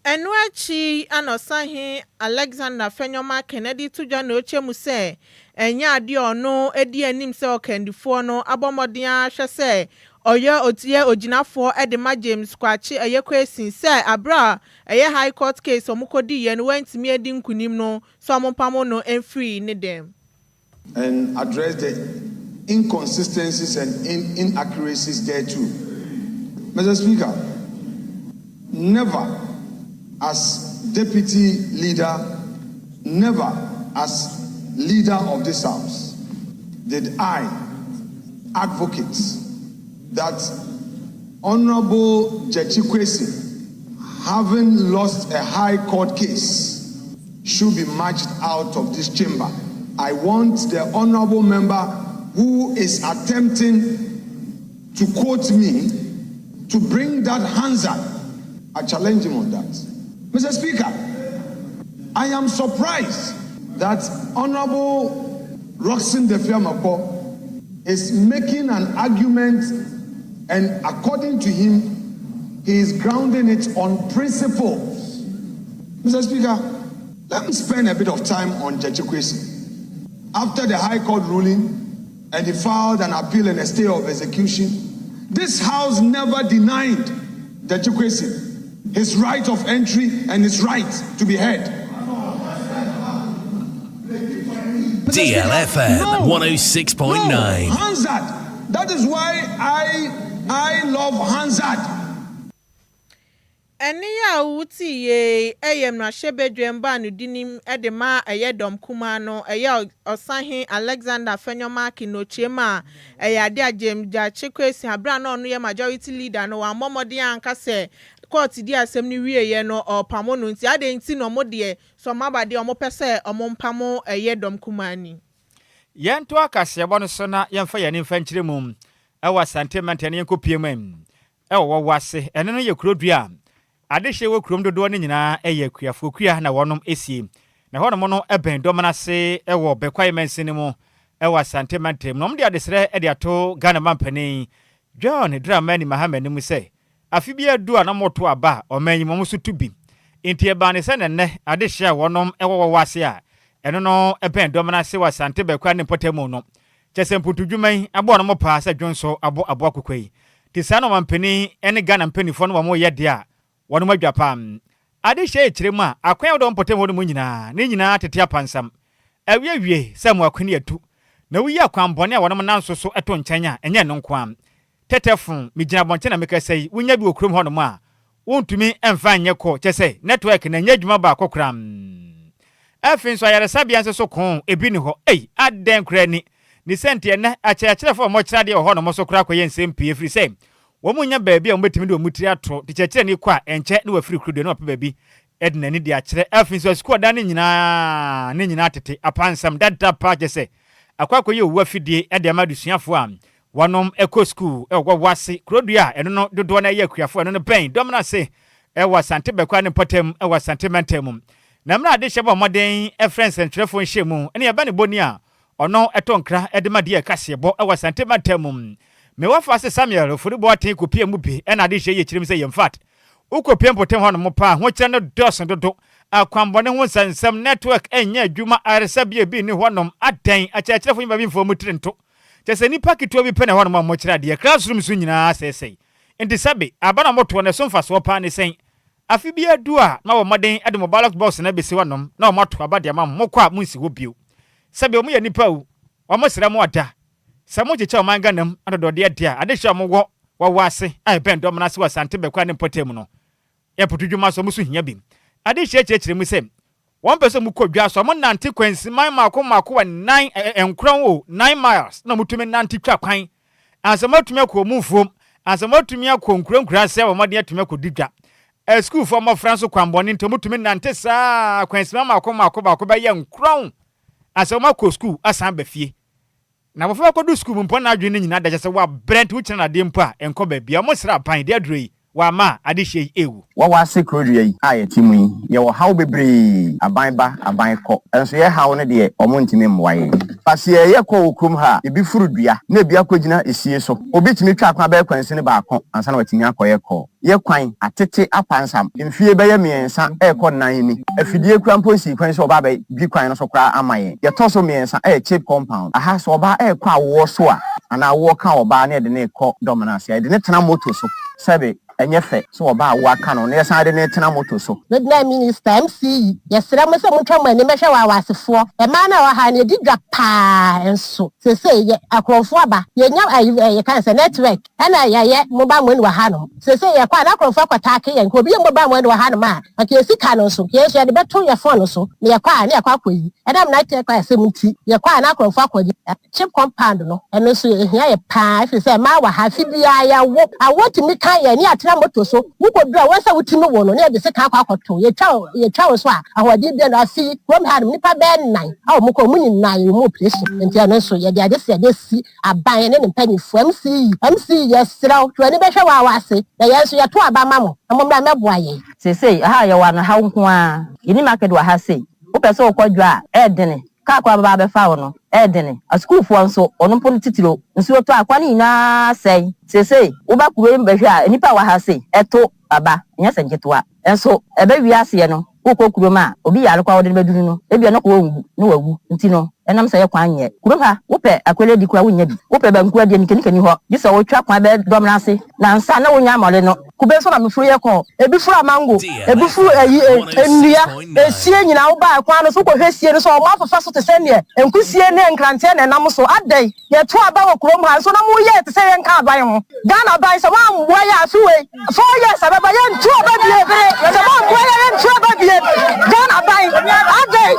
Ɛno akyi ana Ɔsahe Alexander Afenyo-Markin to dwa na ɔkyɛ mu sɛ ɛnyɛ adeɛ a ɔno di anim sɛ ɔkandifoɔ no abɔ mmɔden ahwɛ sɛ ɔyɛ otiɛ ogyinafoɔ de ma James Kwakye ɛyɛ Quayson sɛ abere a ɛyɛ High Court case ɔmo kɔdiiɛ no wɔntumi adi nkunim no sɛ ɔmo mpamo no mfiri ne dɛm. And address the inconsistencies and inaccuracies there too. Mr. Speaker, never as deputy leader, never as leader of this house did I advocate that Honorable Gyakye Quayson, having lost a high court case, should be marched out of this chamber. I want the honorable member who is attempting to quote me to bring that Hansard. I challenge him on that. Mr. Speaker, I am surprised that Honorable Rockson Dafeamekpor is making an argument, and according to him, he is grounding it on principles. Mr. Speaker, let me spend a bit of time on Gyakye Quayson. After the High Court ruling, and he filed an appeal and a stay of execution, this House never denied Gyakye Quayson his right of entry and his right to be heard. DLFM, no, 106.9. No, Hansard. That is why I love Hansard. Ɛne a wotie ɛyɛ mmarahyɛbadwam a no dinim de ma ɛyɛ dɔm kumaa no, ɛyɛ Ɔsahe Alexander Afenyo-Markin na okyerɛ a ɛyɛ ade a James Gyakye Quayson, abere a na ɔno yɛ majority leader no, wammɔ mmɔden anka sɛ court di asɛm no wieɛ no ɔpamo no, nti adɛn nti na ɔmo deɛ sɛ ɔmo aba deɛ ɔmo pɛ sɛ ɔmo mpamo ɛyɛ dɔm kumaa ni. Yɛnto akaseɛbɔ no so na yɛmfa yɛn mfa nkyerɛ mu ɛwɔ Asante mantam no, yɛnkɔpie mu ɛwɔ wɔwɔ ase. Ɛno no yɛ kuro dua a adehyeɛ wɔ kurom dodoɔ no nyinaa ɛyɛ akuafoɔ kua na wɔnom esie na hɔnom no ɛbɛn dɔm no ase ɛwɔ Bɛkwae mansini mu ɛwɔ Asante mantam, na wɔn de adesrɛ ɛde ato Ghana mampanin John Dramani Mahama anim sɛ afe bi adu a na wɔto aba a ɔman yi mu wɔn nso to bi, nti ɛbaa ne sɛ nɛnɛ adehyeɛ a wɔnom ɛwɔ wɔwɔ ase a ɛno no ɛbɛn dɔm no ase wɔ Asante Bɛkwae ne mpɔtam no kyɛ sɛ mpotudwuma yi aboa no mo paa sɛ dwonso abo aboa kokɔ yi te saa na ɔmampanin ne Ghana mpanimfoɔ no wɔn yɛ deɛ a wɔnom adwa pam adehyɛ ekyirɛ mu a akwan a wɔde mpɔtam hɔ no mu nyinaa ne nyinaa tete apansam awiewie sɛ mo akwan atu na woyi akwanbɔne a wɔnom nan so so to nkyɛn a ɛnyɛ no nko a tɛtɛfo megyina abɔnten na mekasa yi, wonya bi wɔ kurom hɔnom a wontumi mfa nyɛ kɔ kyɛ sɛ network na ɛnyɛ adwuma baako koraa. Afei nso ayaresabea nso so ko ebi ni hɔ. Ei, adɛn koraa ni ne sɛnteɛ nnɛ akyerɛkyerɛfoɔ a wɔkyerɛ adeɛ wɔ hɔnom so koraa kɔyɛ nsɛm pii, ɛfiri sɛ wɔn mu nya baabi a wɔbɛtumi de wɔn tiri ato de kyerɛkyerɛni kɔ a ɛnkyɛ ne wafiri kuro deɛ na wapɛ baabi ɛde n'ani de akyerɛ. Afei nso asukuu ɔdan ne nyinaa tete apansam dada paa kyɛ sɛ akɔ akɔyɛ owu afidie ɛde ama adesuafoɔ a wɔnom ɛkɔ sukuu ɛwɔ wɔwɔ ase kurodua a ɛno no dodoɔ no ɛyɛ akuafoɔ, ɛno no bɛn dɔm no ase ɛwɔ Asante Bɛkwa ne mpɔtam ɛwɔ Asante mantam mu. Na mmerɛ ade hyɛ bɔ mmɔden ɛfrɛ nsɛntwerɛfoɔ nhyɛ mu ɛne yɛba ne bɔni a ɔno ɛtɔ nkra ɛde ma deɛ ɛkaseɛbɔ ɛwɔ Asante mantam mu, mewɔfa ase Samuel Ofori Boaten kɔpie mu bi ɛna ade hyɛ yɛ kyerɛm sɛ yɛmfat wokɔpie mpɔtam hɔ nom paa ahokyerɛ no dɔɔso dodo, akwanbɔne ho nsɛnsɛm, network ɛnyɛ adwuma, ayaresabea bi ne hɔnom, adɛn akyerɛkyerɛfo nyima bi mfa mu tiri nto kyɛ sɛ nnipa ketewa bi pɛ na hɔnom a mmɔkyerɛ adeɛ, classroom so nyinaa sɛesɛe, nti sɛbe aba na motoɔ no ɛso mfasoɔ paa ne sɛn. Afe biara du a, na wɔbɔ mmɔden de mo ballot box no abesi hɔnom na wɔato aba de ama mo. Mokɔ a, munsi hɔ bio. Sɛbe wɔyɛ nnipa o, wɔsrɛ mo ada. Sɛ mokyekyɛ ɔman Ghana mu adɔdɔdeɛ de a, adehye a wɔwɔ wɔ wɔ ase a ɛbɛn Dɔmena ase wɔ Asante Bɛkwa ne mpɔtam no, yɛ mpotudwuma so, wɔn nso hia bi. Adehyeɛ kyerɛkyerɛ mu sɛ, Wɔmpɛ sɛ wɔkɔ dwa so, wɔnante kwansiman mmaako mmaako wɔ nnan, nkorɔn o, nine miles na wɔtumi nante twa kwan ansa wɔatumi akɔ wɔn mfuom, ansa wɔatumi akɔ nkuro nkuraase a wɔn mmɔden atumi akɔdi dwa. Asukuufoɔ mmɔfra nso kwanbɔne nti wɔtumi nante saa kwansiman mmaako mmaako baako bɛyɛ nkorɔn ansa wɔakɔ sukuu asan aba fie. Na abɔfra bɛkɔdu sukuu mu mpo na n'adwene no nyinaa da kyerɛ sɛ wabrɛ nti wokyerɛ no adeɛ mpo a ɛnkɔ baabiara. Wɔsrɛ aban de aduro yi wɔama a adehyeɛ yi ɛrewu. Wɔ w'ase kurodua yi a yɛte mu yi, yɛwɔ haw bebree, aban ba, aban kɔ, nso yɛ haw no deɛ ɔmo ntumi mmoa yɛn. Fa sɛ yɛyɛ kɔ wɔ kurom ha a, ebi foro dua, na ebi akɔgyina esie so. Obi tumi twa kwan bɛyɛ kwansini baako ansa na watumi akɔyɛ kɔɔ. Yɛ kwan atete apansam mfie bɛyɛ mmiɛnsa rekɔ nnan ni. Afidie koraa mpo nsii kwan sɛ wɔba abɛdwi kwan no so koraa ama yɛn. Deɛ ɛtɔ so mmiɛnsa yɛ chip compound. Aha sɛ ɔbaa rekɔ awoɔ so a, anaa awoɔ ka ɔbaa na yɛde no rekɔ dɔmena ase a, yɛde no tena moto so. Sɛbe ɛnyɛ fɛ sɛ ɔbaa awoɔ aka no na yɛsan de no retena moto so. Regional Minister, MC, yɛsrɛ mo sɛ montwa mo ani mmɛhwɛ Wawasefoɔ. Mmaa no a ɛwɔ ha no, yɛdi dwa paa nso seesei yɛ akorɔmfoɔ aba. Yɛnnya ayi yɛka no sɛ network. Ɛna yɛayɛ mobile money wɔ hanom. Seesei yɛkɔ a na akorɔmfoɔ akɔtaake yɛn. Nka obi yɛ mobile money wɔ hanom a, anka yɛn sika no nso, yɛn nso yɛde bɛto yɛn phone so na yɛkɔ a na yɛakɔ akɔyi. Ɛnam network asɛm nti, yɛkɔ a na akorɔmfoɔ akɔgye. Chip compound no, ɛno nso ɛhia yɛ paa ɛfiri sɛ mmaa wɔ ha, afe biara yɛwo. Awoɔ tumi ka yɛn ne yɛatena moto so. Wokɔduru a, wɔn sɛ wotumi wo no na yɛde sekan akɔ akɔto. Yɛtwa wo, yɛtwa wo nso a, ahoɔden biara nni hɔ. Afe yi, kurom hanom, nnipa bɛyɛ nnan a wɔkɔ, wɔn nyinaa yɛwɔ mu operation. Nti ɛno nso, yɛde ade sɛ yɛde asi Aban ne ne mpanyimfoɔ, MC, MC, yɛsrɛ wo, twe w'ani bɛhwɛ w'awa ase, na yɛn nso yɛto aba ma mo, na mommra mmɛboa yɛn. Seesei ɛha a yɛwɔ ano haw nko ara. Yɛnni market wɔ ha sei. Wopɛ sɛ wokɔ dwa a, ɛyɛ dene. Kaa koraa bɛba abɛfa wo no, ɛyɛ dene. Asukuufoɔ nso, wɔn mpo no titiriw, nsuo tɔ a, kwan no nyinaa sɛe. Seesei woba kuro yi mu bɛhwɛ a, nnipa a ɛwɔ ha sei, ɛto aba, ɛnyɛ sɛ nketewa. Nso ɛbɛwie aseɛ no, wokɔ kurom a, obi yare koraa a wɔde no bɛduru no, ebia na ɔkɔ ɔnwu na wawu. Nti no, ɛnam sɛ yɛ kwan nyɛ. Kurom ha, wopɛ akwele adi koraa wonnya bi. Wopɛ banku adi a, nikanika nni hɔ. Gye sɛ wotwa kwan bɛyɛ dɔmena ase na ansa na wonya mmɔre no. Kube nso na meforo yɛ kɔ. Ebi foro amango, ebi foro ayi nnua, esie nyinaa. Wobaa kwan no so wokɔhwɛ sie no so a, wɔafefa so te sɛ neɛ nkusie ne nkranteɛ na ɛnam so. Adɛn? Yɛto aba wɔ kurom ha nso na mo yɛ te sɛ yɛnka aban ho. Ghana aban sɛ moamboa yɛ afe wei 4 years abɛba yɛnto aba bie sɛ moamboa yɛ yɛnto aba bie Ghana aban adɛn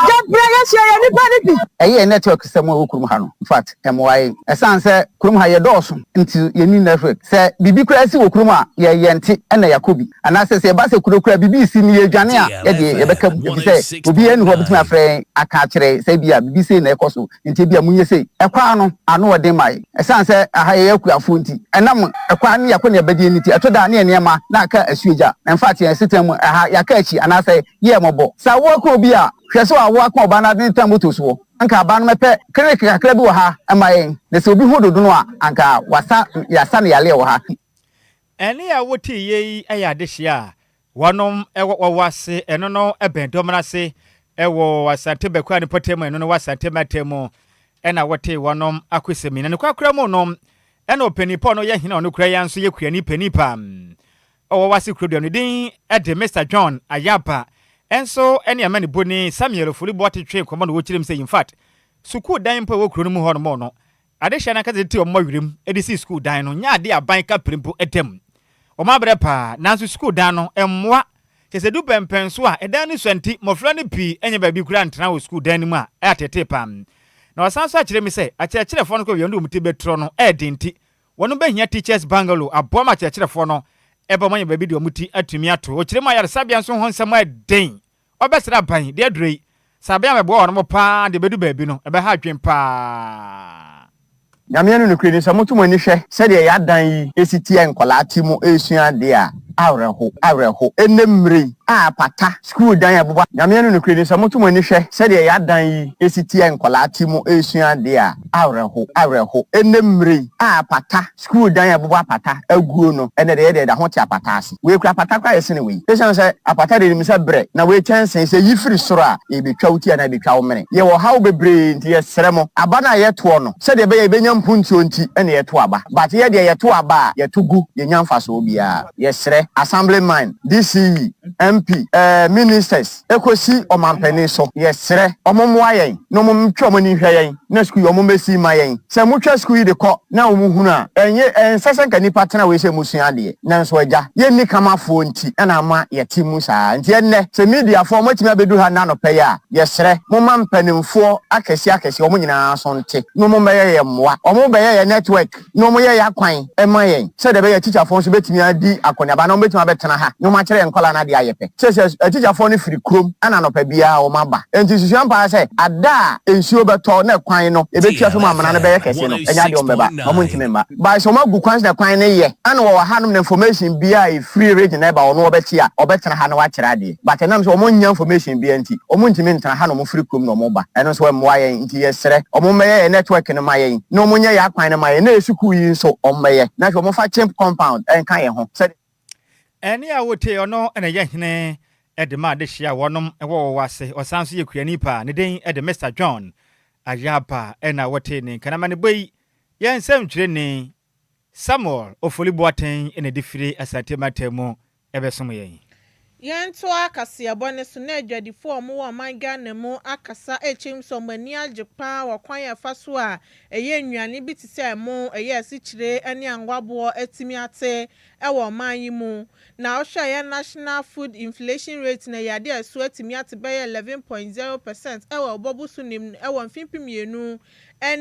yɛbrɛ yɛhyia yɛ nipa no bi. Ɛyɛ network sɛm a ɛwɔ kurom ha no infact ɛmmoa yɛn. Ɛsan sɛ kurom ha yɛdɔɔso nti yɛnni network. Sɛ biribi koraa si wɔ kurom a yɛ yɛnte ɛna yɛakɔ bi. Anaasɛ sɛ ɛba sɛ kuro koraa biribi resi na yɛredwane a yɛdeɛ yɛbɛka mu efisɛ obiara nni hɔ a ɔbɛtumi afrɛ yɛn aka akyerɛ yɛn sɛ ebia biribi sei na ɛrekɔ so. Nti ebia monyɛ sei. Ɛkwan no, ano wɔ den ma yɛn. Ɛsiane sɛ ɛha yɛyɛ akuafoɔ nti, ɛnam ɛkwan ne yɛakɔneabadie no nti, ɛtɔ da a ne yɛn nneɛma na aka asuogya. In fact, yɛn asetena mu, ɛha yɛaka akyi anaasɛ yɛyɛ mmɔbɔ. Sɛ awoɔ ka obi a, hwɛ sɛ awoɔ aka ɔbaa no ade ne tɛn moto soɔ. Anka abaa no mɛpɛ clinic kakra bi wɔ ha ma yɛn, na sɛ obi ho dodo no a, anka wasa, yɛasa no yareɛ wɔ ha. Ɛnne a woteeɛ yi yɛ adehyeɛ a Wɔnom wɔ wɔwɔ ase ɛno no bɛn dɔmena ase wɔ Asante Bɛkua no mpɔtam ɛno no wɔ Asante mantam mu ɛna wɔtee wɔnom akosɛm yi. Na ne korakora mu no ɛna ɔpanin pa ɔno yɛ hene ɔno kura yi nso yɛ kuani panin pa ɔwɔ wase kurodua no din de Mr. John Ayaba ɛnso ɛne amanibɔni Samuel Ofori Boate twee nkɔmmɔ na wɔkyerɛ mu sɛ in fact sukuu dan mpo ɛwɔ kuro no mu hɔ nom no Adehyeɛ no ankasa tete wɔn werɛm de sii sukuu dan no nyɛ adeɛ a aban kapre mpo da mu. Wɔn abrɛ paa, nanso sukuu dan no mmoa. Kyerɛ sɛ ɛdu pɛnpɛn so a, ɛdan no sua nti, mmɔfra no pii nnya baabi koraa ntena wɔ sukuu dan no mu a, ɛyɛ ateetee paa. Na wɔasan nso akyerɛ me sɛ, akyerɛkyerɛfoɔ no kɔ baabi a wɔde wɔn ti bɛtrɔ no yɛ den nti, wɔn bɛhia Teachers Bungalow aboa ma akyerɛkyerɛfoɔ no ba wɔanya baabi de wɔn ti atumi ato. Wɔkyerɛ mu ayaresabea nso ho nsɛm yɛ den. Ɔbɛsrɛ aban de aduro yi. Sɛ aban ammɛboa wɔnom paa de ɛbɛdu baabi no, ɛbɛha adwene paa. Nyame ne nokorɛ ni, sɛ moto mo ani hwɛ sɛdeɛ y'adan yi si teɛ nkwadaa te mu resua adeɛ a, awerɛho, awerɛho. Ɛnnɛ mmerɛ yi. a apata sukuu dan a ɛbobɔ. Nyame ne nokorɛ ni, sɛ moto mo ani hwɛ sɛdeɛ y'adan yi si teɛ nkwadaa te mu resua adeɛ a, awerɛho, awerɛho. Ɛnnɛ mmerɛ yi a apata, sukuu dan a ɛbobɔ apata aguo no, ɛnnɛ deɛ yɛdeɛ yɛda ho te apata ase. Wei koraa apata koraa yɛ sene wei. Ɛsiane sɛ apata deɛ yɛnim sɛ berɛ, na wei kyɛnsee, sɛ yi firi soro a, ɛbɛtwa wo ti anaa ɛbɛtwa wo mene. Yɛwɔ haw bebree nti yɛsrɛ mo, aba no a yɛtoɔ no, sɛdeɛ ɛbɛyɛ a yɛbɛnya mpuntuo nti na yɛto aba. But yɛ deɛ yɛto aba a, yɛto gu, yɛnnya mfasoɔ biara. Yɛsrɛ Assemblyman, DCE, MP, eh, Ministers, ɛkɔsi Ɔmanpanin so, yɛsrɛ wɔn mmoa yɛn na wɔn ntwa wɔn ani nhwɛ yɛn na sukuu yi wɔn mmɛsi mma yɛn. Sɛ motwa sukuu yi de kɔ na wɔn hunu a, ɛnyɛ, ɛnsɛ sɛ nka nnipa tena wei sɛ mosua adeɛ. Nanso Agya, yɛnni kamafoɔ nti na ama yɛte mu saa. Nti ɛnnɛ, sɛ mediafoɔ moatumi abɛduru ha nnɛ anɔpa yi a, yɛsrɛ, momma mpanimfoɔ akɛseɛ akɛseɛ wɔn nyinaa so nte na wɔn mmɛyɛ yɛn mmoa. Wɔn bɛyɛ yɛn network. na wɔyɛ yɛn akwan ma yɛn sɛdeɛ ɛbɛyɛ atikyafoɔ nso bɛtumi adi akɔneaba na wɔbɛtumi abɛtena ha na wɔakyerɛ yɛn nkwadaa no adeɛ ayɛ pɛ. Seesei atikyafoɔ no firi kurom na anɔpa biara wɔaba. Enti susua ampa ara sɛ ada a nsuo bɛtɔ na kwan no ɛbɛtwa so ma amena no bɛyɛ kɛse no, ɛnyɛ adeɛ wɔbɛba na wɔntumi mma. But sɛ wɔagu kwan so na kwan no yɛ na wɔwɔ hanom na information biara a ɛfiri region no ɛba ɔno ɔbɛte a, ɔbɛtena ha na wakyerɛ adeɛ. But ɛnam sɛ wɔnnya information biara nti, wɔntumi ntena ha na wɔfiri kurom na wɔba. Ɛno nso ɛmmoa yɛn. Nti yɛsrɛ, wɔmmɛyɛ yɛn network no ma yɛn, na wɔnyɛ yɛn akwan no ma yɛn, na yɛn sukuu yi nso wɔmmɛyɛ, na afei wɔmfa chimp compound nka yɛn ho, sɛdeɛ. Ɛnne a wotee ɔno na ɛyɛ hene de ma adehye a wɔnom wɔ wɔ ase. Ɔsan nso yɛ kuani pa. Ne din de Mister John Ayaba na wotee ne nka. Na amanebɔ yi, yɛn nsɛmtwerɛni Samuel Ofoli Boateng na ɛde firi Asante mantam mu bɛsom yɛn. Yɛntoa kaseɛbɔ no so na adwadifoɔ a wɔwɔ ɔman Ghana mu akasa rekyerɛ mu sɛ wɔn ani agye pa ara wɔ kwan a ɛfa so a ɛyɛ nnuane bi te sɛ ɛmo, ɛyɛ asikyire ne anwaboɔ atumi ate wɔ ɔman yi mu. Na wohwɛ a ɛyɛ National Food Inflation Rate no ɛyɛ adeɛ a ɛso atumi ate bɛyɛ 11.0 percent wɔ ɔbɔbosome mu wɔ mfe 2025 no a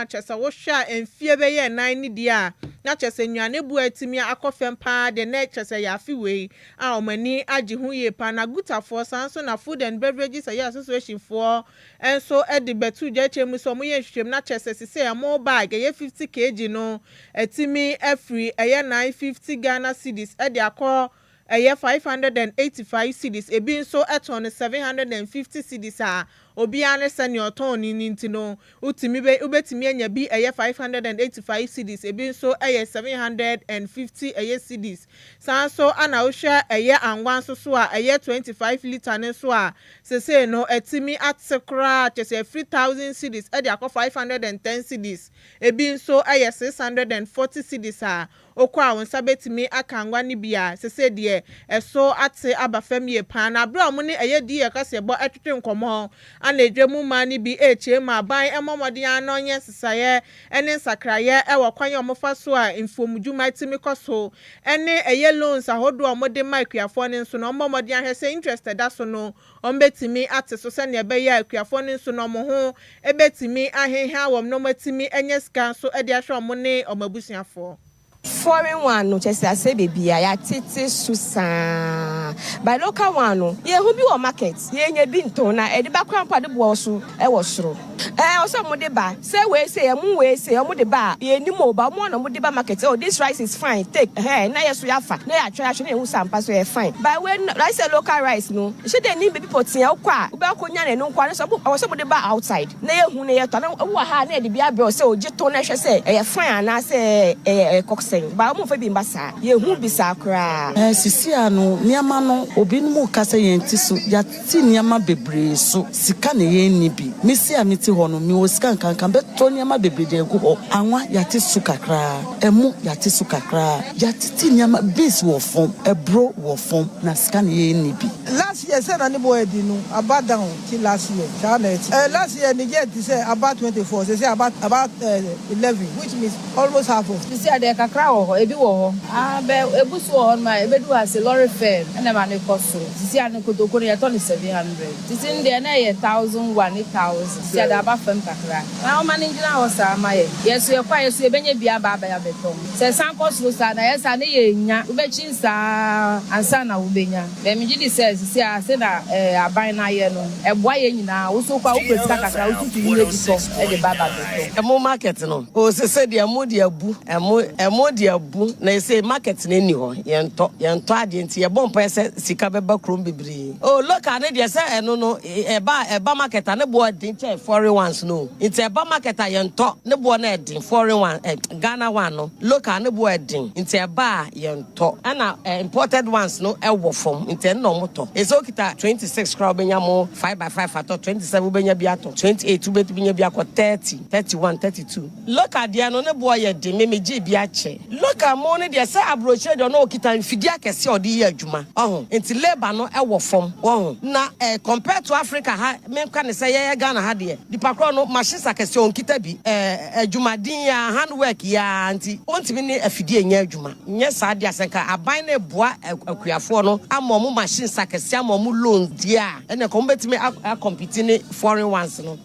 kyerɛ sɛ wohwɛ a mfeɛ bɛyɛ nnan ne deɛ a na kyerɛ sɛ nnuane boɔ atumi akɔ fam paa deɛ na kyerɛ sɛ ɛyɛ afe wei a wɔn ani agye ho yie paa. Na Gutafoɔ saa nso na Food and Beverages ɛyɛ Association foɔ nso de bɛtoo dwa kyerɛ mu sɛ wɔyɛ nhwehwɛmu na kyerɛ sɛ sesei ɛmo bag ɛyɛ 50 kg no atumi afiri ɛyɛ 950 Ghana cedis de akɔ ɛyɛ 585 cedis, ebi nso tɔn no 750 cedis a obiara ne sɛnea ɔtɔn no no nti no, wotumi bɛ wobɛtumi anya bi ɛyɛ 585 cedis, ebi nso yɛ 750 ɛyɛ cedis. Saa nso na wohwɛ ɛyɛ anwa nso so a ɛyɛ 25 litre no nso a, sesei no atumi ate koraa kyerɛ sɛ afiri 1000 cedis de akɔ 510 cedis, ebi nso yɛ 640 cedis a Wokɔ a wo nsa bɛtumi aka anwa no bi a, sesei deɛ ɛso ate aba fam yie paa. Na berɛ a wɔn ne ɛyɛ DA kaseɛbɔ retwetwe nkɔmmɔ, ana edwa mu mmaa no bi rekyerɛ mu a aban mmɔ mmɔden ara na ɔnyɛ nsesaeɛ ne nsakraeɛ wɔ kwan a wɔfa so a mfuomdwuma tumi kɔ so ne ɛyɛ loans ahodoɔ a wɔde ma akuafoɔ no nso no, wɔmmɔ mmɔden ahwɛ sɛ interest a ɛda so no wɔbɛtumi ate so sɛdeɛ ɛbɛyɛ a akuafoɔ no nso no wɔn ho bɛtumi aheha wɔn na wɔatumi anya sika nso de ahwɛ wɔn ne wɔn abusuafoɔ. Foreign one no kyɛsɛ asɛe bebia yɛatete so saa but local one no yɛhu bi wɔ market yɛnya bi ntɔn na ɛde ba koraa mpo a ne boɔ so wɔ soro ɛɛ ɔsɛ ɔmo de ba sɛ wei sei ɛmo wei sei ɔmo de ba a yɛnim o but ɔmo a na ɔmo de ba market oh this rice is fine take ɛhɛn na yɛso yɛafa na yɛatwa ahwɛ na yɛhu sɛ ampa so ɛyɛ fine but wei no like sɛ local rice no nhyɛ da nnim baabi pɔtee a wokɔ a wobɛkɔ nya no ɛno nko ara no sɛ ɛwɔ sɛ ɔmo de ba outside. Na yɛhu na yɛtɔ na wowɔ ha a na yɛde bi abrɛ wo sɛ ogye tɔn na hwɛ sɛ ɛyɛ fine anaasɛ ɛyɛ ɛkɔ sɛn but wɔn mfa bi mba saa yɛnhu bi saa koraa. Sisi a no nneɛma no obinom reka sɛ yɛn ti so yɛate nneɛma bebree so sika na yɛn nni bi me se a mete hɔ no mewɔ sika nka nka bɛtɔ nneɛma bebree de agu hɔ anwa yɛate so kakraa ɛmo yɛate so kakraa yɛatete nneɛma beans wɔ fam aburo wɔ fam na sika na yɛn nni bi. Last year sɛ na ne bo ɛdi no aba down. Ti last year saa na ɛte. Eh last year ne gye te sɛ about 24 sɛsɛ about about eh 11 which means almost half of. Sisi a deɛ kakra wɔ hɔ ebi wɔ hɔ aa bɛ ebu so wɔ hɔ nom a ebedu ha se lorry fare ɛna ɛma no kɔ soro sisi a no kotoku no yɛtɔ no 700 titi no deɛ na ɛyɛ 1001 ne 1000 sisi a deɛ aba fam kakra na ɔma no ngyina hɔ saa ma yɛn yɛ so yɛkɔ a yɛ so yɛbɛnya bi aba abɛ abɛtɔn sɛ ɛsan kɔ soro saa na ɛyɛ saa ne yɛnnya wobɛkyin saa ansa na wobɛnya. Bɛ megye di sɛ sisi a se na aban no ayɛ no ɛboa yɛn nyinaa wo so kɔ a wopɛ sika kakra wo so tumi nya bi tɔ de ba ba bɛtɔ. Ɛmo market no oh sese deɛ ɛmo deɛ abu ɛmo ɛmo deɛ abu na ɛsei market no nni hɔ yɛntɔ yɛntɔ adeɛ nti yɛbɔ mpaeɛ sɛ. sɛ sika bɛba kurom bebree. Oh local no deɛ sɛ ɛno no ɛba a ɛba market a ne boɔ ɛden kyɛn foreign ones no o. Nti ɛba market a yɛntɔ, ne boɔ no ɛden foreign one eh, Ghana one no, local ne boɔ ɛden nti ɛba a yɛntɔ. Ɛna eh, imported ones no ɛwɔ fam nti ɛno na wɔn tɔ. Ɛsɛ okita 26 koraa wobɛnya mo 5 by 5 atɔ, 27 wobɛnya bi atɔ, 28 wobɛtumi nya bi akɔ 30, 31, 32. Local deɛ no ne boɔ yɛ den me me gyee bi akyɛ. Local mo no deɛ sɛ abrokyire deɛ ɔno ɔkita mfidie akɛseɛ a ɔde yɛ adwuma ɔho nti labour no ɛwɔ fam wɔho na eh compare to Africa ha me nka ne sɛ yɛyɛ Ghana ha deɛ nipa korɔ no machines akɛseɛ ɔnkita bi eh adwumaden yi ara hand work yi ara nti ɔntumi ne afidie nyɛ adwuma nyɛ saa deɛ a sɛ nka aban no reboa akuafoɔ no ama ɔmo machines akɛseɛ ama ɔmo loans deɛ a ɛna nka ɔmo bɛtumi a compete ne foreign ones no.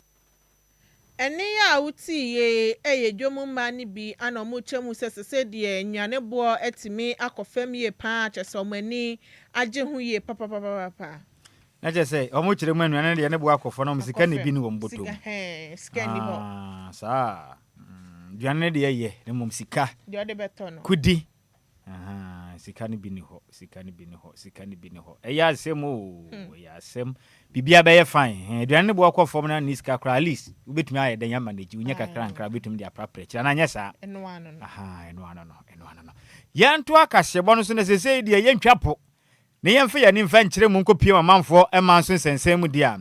Ɛnne yi a wotii yei yɛ dwom mmaa no bi ana wɔrekyɛ mu sɛ sesei deɛ nnuane boɔ atumi akɔ fam yie pa ara kyerɛ sɛ wɔn ani agye ho yie papapapapa. Na kyerɛ sɛ wɔn kyerɛ mu nnuane no deɛ ne boɔ akɔ fam na wɔn sika na ebi ne wɔn bɔtɔ mu. Sika hɛn sika nni hɔ. Ah, saa. Aduane no deɛ yɛ na mmom sika. Deɛ ɔde bɛtɔ no. Kudi. Ahaa, sika no bi ni hɔ, sika no bi ni hɔ, sika no bi ni hɔ. Ɛyɛ asɛm o, hmm. ɛyɛ asɛm. Biribiara bɛyɛ fine. Eh, aduane no boɔ kɔ fam na ne sika koraa at least wobɛtumi ayɛ dɛn ama n'akyi wonya kakra nkra wobɛtumi de aprapra akyiri anaa nyɛ saa. Ɛno ano no. Ahaa, ɛno ano no, ɛno ano no. Yɛnto akaseɛbɔ no so na sesei deɛ yɛntwa po na yɛmfa yɛn ani mfa nkyerɛ mu nkɔpie mu amanfoɔ ɛma nso nsɛnsɛn mu deɛ a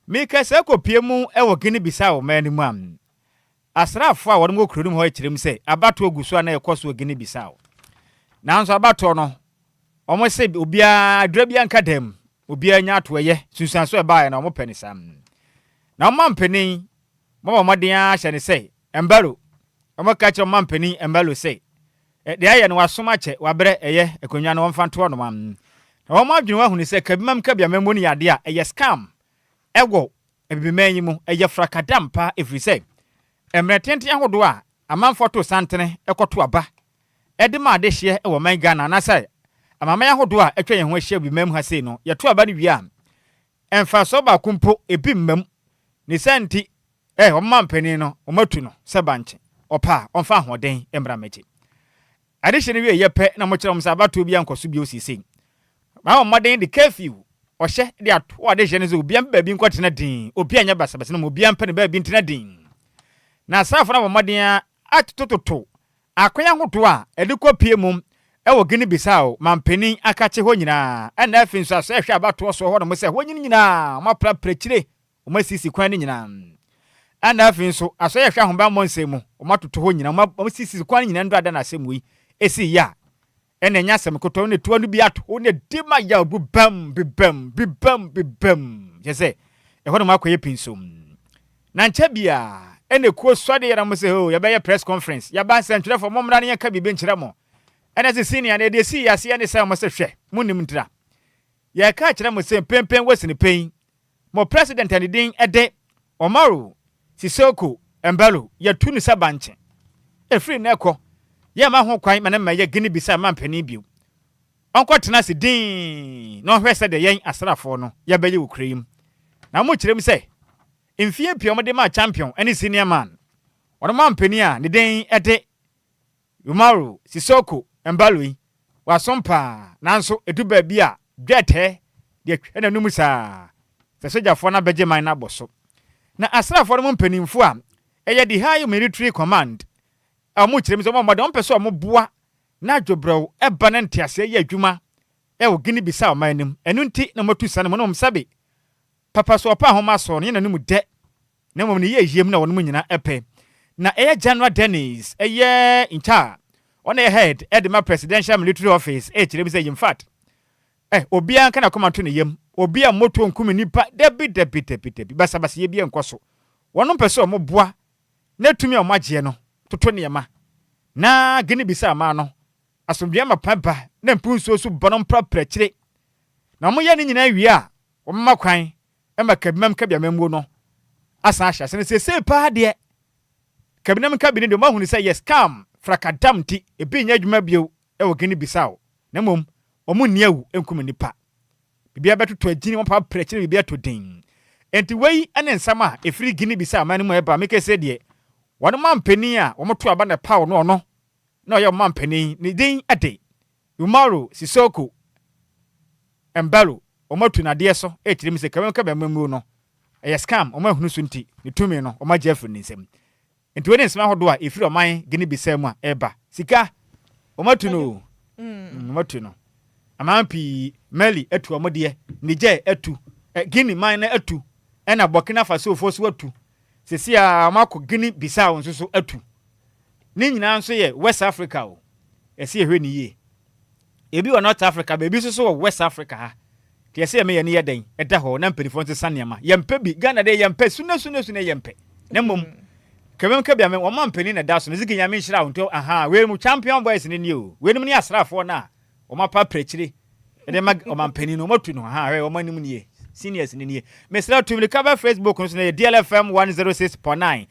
meka sɛ kɔpie mu ɛwɔ Guinea Bissau man no mu a Asraafo a wɔn wɔ kuro no mu hɔ kyerɛ mu sɛ abatoɔ gu so a na ɛkɔ so wɔ Guinea Bissau. Nanso abatoɔ no, wɔn se obiara, adura biara nka dan mu, obiara nya ato ɛyɛ, sunsuanso a ɛbaeɛ no wɔn pɛ ne saa. Na wɔn mampanin, wɔabɔ mmɔden ara ahyɛ no sɛ Embalo, wɔka kyerɛ wɔn mampanin Embalo sɛ, deɛ ayɛ no wasom akyɛ, wabrɛ, ɛyɛ, akonnwa no wɔmfa nto hɔnom. Na wɔn adwene wɔahunu sɛ Kabimam Kabiamammuo no yɛ adeɛ a ɛyɛ scam ɛwɔ Abibiman yi mu, ɛyɛ frakadam paa ɛfiri sɛ mmerɛ tenten ahodoɔ a amanfoɔ to santene kɔto aba de ma adehyeɛ wɔ ɔman Ghana anaasɛ amaman ahodoɔ a atwa yɛn ho ahyia Abibiman mu ha sei no, yɛto aba no wie a, mfasoɔ baako mpo ebi mma mu. Ne saa nti, eh, wɔn mampanin no, wɔatu no sɛ bankye, ɔpɛ a ɔmfa ahoɔden mmra mmɛgye. Adehye no wieeɛ pɛ na wɔkyerɛ wɔn sɛ abatoɔ biara nkɔ so bio seesei. Wɔabɔ mmɔden de curfew, ɔhyɛ, de ato adehyeɛ no sɛ obiara mpɛ baabi nkɔtena dinn, obiara nyɛ basabasa na mmom obiara mpɛ ne baabi ntena dinn. Na asraafoɔ no abɔ mmɔden ara atotototo akwan ahodoɔ a ɛde kɔ pie mu wɔ Guinea Bissau manpanin akakye hɔ nyinaa ɛna afei nso asɔre hwɛ abatoɔ soɔ hɔ nom sɛ hɔ nyinaa wɔaprapra akyire Wɔasisi kwan no nyinaa. Ɛna afei nso, asɔre a ɛhwɛ ahobammɔ nsɛm mu, wɔatoto hɔ nyinaa, wɔasisi kwan no nyinaa nnora da na asɛm wei esii yɛ a, ɛna ɛnyɛ asɛm ketewa, na etu ano bi ato hɔ, na edi ma yaw bibam, bibam, bibam, bibam. Kyerɛ sɛ, ɛhɔ nom akɔyɛ pinsom. Na nkyɛ biara, ɛna ekuo sɔre yɛ na wɔn sɛ, oh, yɛbɛyɛ press conference, yɛaba nsɛntwerɛfoɔ, mommra na yɛnka biribi nkyerɛ mo. Ɛna sɛ senior no, ɛde esii aseɛ ne sɛ wɔn sɛ, hwɛ, monnim ntira. Yɛreka akyerɛ mo sɛ mprempren wɔ sini Mo president a ne din de Umaru Sissoco Embalo, yɛatu no sɛ bankye. Ɛfiri nnɛ rekɔ, yɛremma ho kwan ma no mmɛyɛ Guinea Bissau manpanin bio. Ɔnkɔtena ase dinn na ɔnhwɛ sɛdeɛ yɛn asraafoɔ no yɛbɛyɛ wɔ kuro yi mu. Na wɔkyerɛ mu sɛ, mfeɛ pii a wɔde maa Champion ne Senior Man, wɔn manpanin a ne din de Umaru Sissoco Embalo yi, wasom paa, nanso ɛdu baabi a dwɛɛtɛɛ deɛ twɛ n'anum saa sɛ sogyafoɔ no abɛgye man no abɔ so. Na asraafoɔ no mu mpanimfoɔ a ɛyɛ the High Military Command a wɔkyerɛ mu sɛ wɔmmɔ mmɔden, wɔmpɛ sɛ wɔboa na adwobrɛw ba na nteaseɛ yɛ adwuma wɔ Guinea Bissau man no mu. Ɛno nti na wɔatu sa no mu na wɔn sɛbe papa so ɔpɛ ahomasoɔ no yɛ n'anum dɛ na mmom ne yieyie mu na wɔnom nyina pɛ. Na ɛyɛ General Denis ɛyɛ Ncha a ɔna ɛyɛ head de ma Presidential Military Office ɛkyerɛ mu sɛ infact eh obiara nka n'akoma nto ne yam, obi a mmɔtoɔ nkum nnipa, dabi dabi dabi dabi, basabasayɛ biara nkɔ so. Wɔnom pɛ sɛ wɔn boa na tumi a wɔn agyeɛ no toto nneɛma na Guinea Bissau man no asomdwoeɛ amapa ba na mpunsuo so ba no mprapra akyire na wɔyɛ ne nyinaa wie a wɔmma kwan ma Kabinam Kabi amammuo no asan ahyɛ ase no seesei paa deɛ Kabinam Kabi no deɛ wɔahunu sɛ yɛ scam frakadam nti ebi nyɛ adwuma bio wɔ Guinea Bissau na mmom wɔn nni awu nkum nnipa biribiara bɛtotɔ agyini wɔn paa prɛkyɛ na biribi atɔ din enti wei ne nsɛm a ɛfiri Guinea Bissau man no mu ɛba mekɛ sɛ deɛ wɔn mampanin a wɔto aba na ɛpaw no ɔno na ɔyɛ ɔmampanin ne din de Umaru Sissoco. Embalo wɔn atu no adeɛ so ɛrekyerɛ mu sɛ kame kame amammuo no ɛyɛ scam wɔn ahunu so nti ne tumi no wɔn agye afiri ne nsam. Nti wei ne nsɛm ahodoɔ a ɛfiri ɔman Guinea Bissau mu a ɛreba. Sika wɔn atu no o, mm, wɔn atu no. Aman pii, Mali atu wɔn deɛ, Niger atu, Guinea man no atu, ɛna Burkina Faso foɔ so atu. Sɛsi a wɔn akɔ Guinea Bissau nso so atu. Ne nyinaa nso yɛ West Africa o. Ɛsɛ yɛhwɛ ne yie. Ebi wɔ North Africa, baabi nso so wɔ West Africa ha. Nti ɛsɛ yɛma yɛn ani yɛ dɛn? Ɛda hɔ na mpanimfoɔ nsesa nneɛma. Yɛmpɛ bi. Ghana deɛ yɛmpɛ. Sune sune sune yɛmpɛ. Na mmom, kɛmɛm kɛbia me, wɔn mpanin na ɛda so no. Ziki Nyame nhyira wo. Nti aha, wei mu champion boys no nie o. Weinom ne asraafoɔ no a wɔn apa prɛkyire ɛde ma ɔmampanin no, wɔn atu no. Aha, hwɛ wɔn anim nie. Seniors no nie. Mesrɛ tu mirika bɛ Facebook no so na yɛ DLFM 106.9.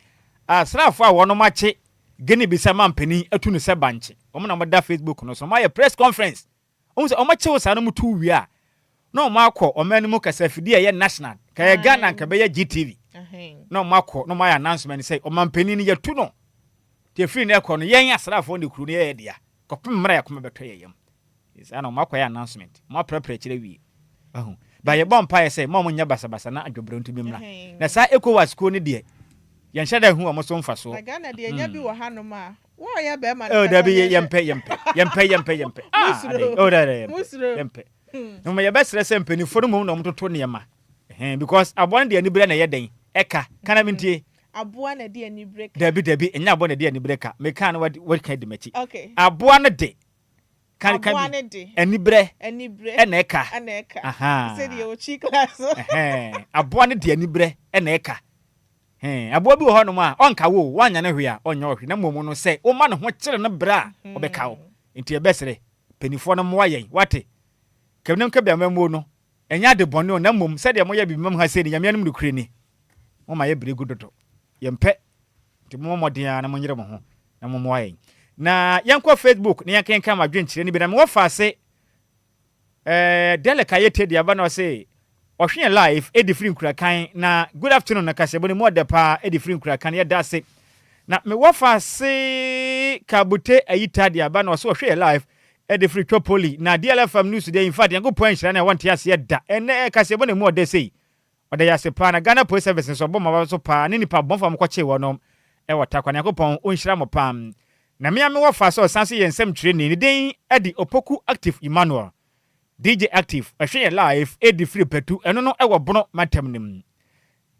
Asraafoɔ a wɔnom akye Guinea Bissau mampanin atu no sɛ bankye. Wɔn na wɔda Facebook no so. Wɔayɛ press conference. Wɔn sɛ wɔn kyew saa na wɔn tu wie a, na wɔn akɔ ɔman no mu kasafidie a ɛyɛ national. Ka yɛ Ghana nka bɛyɛ GTV. Na wɔn akɔ na wɔn ayɛ announcement sɛ ɔmampanin no yɛtu no. Te efiri na ɛkɔ no yɛn asraafoɔ ne kuro no yɛyɛ dea. Kɔpem mmerɛ a yɛakoma bɛtɔ yɛn yam. Saa na wɔn akɔyɛ announcement. Wɔn aprɛprɛ akyire awie. Wahu. Ba yɛbɔ mpaeɛ sɛ mma wɔn nyɛ basabasa na adwobrɛ ntumi mmra. Na saa ECOWAS kuo no deɛ, yɛnhyɛ da nhu wɔn so mfasoɔ. Na Ghana deɛ nya bi wɔ hanom a, wo a ɔyɛ bɛrima no Oh, kasa dabi, yɛnhwɛ. yɛmpɛ, yɛmpɛ, yɛmpɛ, yɛmpɛ, yɛmpɛ. Ah, Musuro. adɛn? Oh, dabi, yɛmpɛ, Musuro. yɛmpɛ. Na mmom yɛbɛsrɛ sɛ mpanimfoɔ no mmom na wɔtoto nneɛma. Ɛhɛn, because aboa no deɛ anibere na ɛyɛ dɛn? Ɛka. Ka na mentie. Aboa na ɛde anibere ka. Dabi, dabi, ɛnyɛ aboa na ɛde anibere ka. Mekaa no wadi kan di m'akyi. Okay. Aboa no de, Ka ka Aboa bi. no de. Anibrɛ. Anibrɛ. Ɛna ɛka. Ɛna ɛka. Ahaa. Sɛ deɛ ɔkyi class. Ɛhɛn. Aboa no de anibrɛ ɛna ɛka. Hɛn. Aboa bi wɔ hɔnom a, ɔnka wo o, woanyɛ no hwee a, ɔnyɛ wo hwee. Na mmom no, sɛ woma ne ho kyere no brɛ a, ɔbɛka wo. Nti yɛbɛsrɛ, mpaninfoɔ no mmoa yɛn. Woate? Kabinom kabea amammuo no, ɛnyɛ ade bɔne o, na mmom sɛdeɛ moyɛ Abibimam ha sei no, Nyame anom nokorɛ ni, moma yɛbrɛ gu dodo. Yɛmpɛ. Nti mommɔ mmɔden ara na monyere mo ho na mommoa yɛn. Na yɛnkɔ Facebook na yɛnkenkan mo adwenkyerɛ no bi. Na mewɔ faase eh, Derek Ayete de aba na ɔse ɔhwe yɛn live ɛde firi Nkurakan na good afternoon na kaseɛbɔ no mu ɔdɛ paa ɛde firi Nkurakan yɛda ase. Na mewɔ faase Kabute Ayita de aba na ɔse ɔhwe yɛn live ɛde firi Twopoli na DLFM news deɛ in fact Nyankopɔn anhyira no a wɔnte aseɛ da. Ɛnɛ kaseɛbɔ no mu ɔdɛ sei. Ɔda yɛ ase paa na Ghana Police Service nso ɔbɔ mo aba so paa ne nipa bɔnfo a mokɔ kyee wɔnom wɔ Tarkwa Nyankopɔn ɔnhyira mo paa Na me a me wɔ fa sɛ ɔsan so yɛ nsɛm twerɛni ne din de Opoku Active Emmanuel DJ Active ɛhwɛ yɛ live ɛdi firi Patu ɛno no ɛwɔ Bono mantam no mu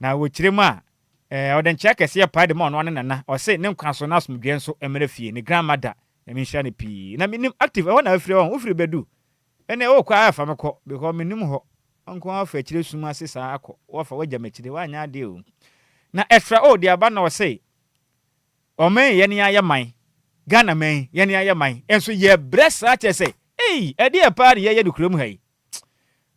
Na wɔ kyerɛ mu a eh, ɔde nkyea kɛseɛ paa de ma ɔno ane nana ɔse ne nkwa so na asomdwoeɛ nso mmra fie ne grandmother Nyame nhyira no pii Na menim Active ɛhɔ na wafiri ɔho wofiri Badu Ɛnɛ o kɔ ara fa me kɔ because mennim hɔ nko ara fa akyire sum ase saa akɔ wɔfa wagya m'akyire woanyɛ adeɛ o na ɛtra o de aba na ɔse ɔman yi yɛne ayɛ man Ghana man yi yɛne ayɛ man nso yɛbrɛ saa kyerɛ sɛ ei ɛdeɛ paa ne yɛyɛ no kurom ha yi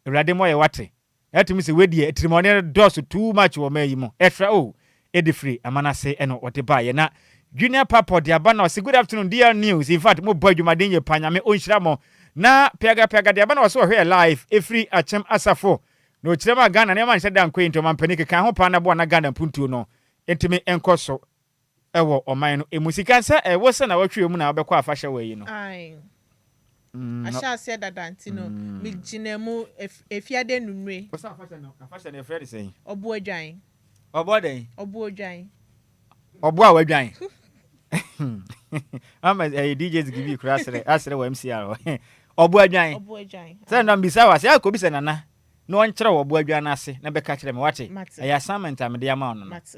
Awurade mmɔ yɛ wate Ɛtumi sɛ wei deɛ atirimɔden no dɔɔso too much wɔ ɔman yi mu. Ɛtra o, ɛde firi aman ase ɛna ɔde baeɛ. Na Junior Papa ɔde aba na ɔse good afternoon DR news in fact mo bɔ adwumaden yie paa Nyame ɔnhyira mo. Na Piaga Piaga de aba na ɔse ɔhwɛ yɛ live ɛfiri Akyem Asafo na ɔkyerɛ mu a Ghana nneɛma nhyɛ da nkɔ yie nti ɔmanpanin keka ho paa na boa na Ghana mpuntuo no ntumi nkɔ so wɔ ɔman no mu. Sika sɛ ɛwo sɛ nawɔtwe wɔ mu na wobɛkɔ afahyɛ wɔ ayi no. Ae. Ahyɛ aseɛ dada nti no me gyina mu efiade anumere. Wo sɛ afahyɛ no afahyɛ no yɛfrɛ no sɛn? Ɔbo adwan. Ɔbo dɛn? Ɔbo adwan. Ɔbo a wadwan. Ama ɛyɛ DJ Ziggy bi kura asrɛ asrɛ wɔ MCR hɔ. Ɔbo adwan. Ɔbo adwan. Sɛ na mbisa wa sɛ akɔ bisa nana na ɔnkyerɛ wɔ ɔbo adwan no ase na bɛka kyerɛ me wate. Ɛyɛ assignment a mede ama wo no no. Mate.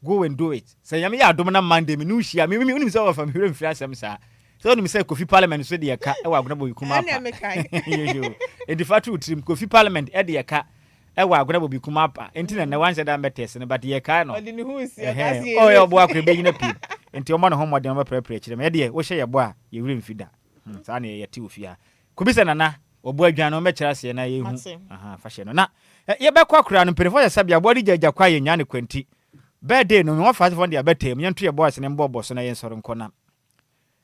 Go and do it. Sɛ Nyame yɛ adom na Monday me ne wo hyia, me me wonim sɛ wɔfa me werɛ mfiri asɛm saa. Sɛ wonim sɛ Kofi Parliament nso de ɛka ɛwɔ Agona Bobi Kuma Ɛnna apa. mekae. Yoyo. Enti fa to wo tirim, Kofi Parliament ɛde ɛka ɛwɔ Agona Bobi Kuma apa. Enti na nnɛ wanhyɛ da mmɛtɛse no but yɛkae no. Ɔde ne ho resi, ɔka Ɛhɛn. sɛ Oh, yɛyɛ yɛ ɔboa koro ɛbɛnyina pii. Enti ɔmmɔ ne ho mmɔden ɔmmɛprɛprɛ akyire ma. Yɛdeɛ wohyɛ yɛ bɔ a, yɛ werɛ mfi da. Hmm, saa na yɛte wɔ fie ha. Kɔbisa Nana, Wɔbɔ adwan no wɔbɛkyerɛ aseɛ na yɛhu Mate. Aha, fa hyɛ no. Na ɛ, yɛbɛkɔ akora no, mpanimfoɔ sɛ sɛbea aboa de gya agya kwa yɛnnya no kwa nti. Birthday no, me wɔfa asefoɔ no de abɛtaa mu, yɛnto yɛn bo ase na yɛmbɔ bɔ so na yɛnsɔre nkɔ na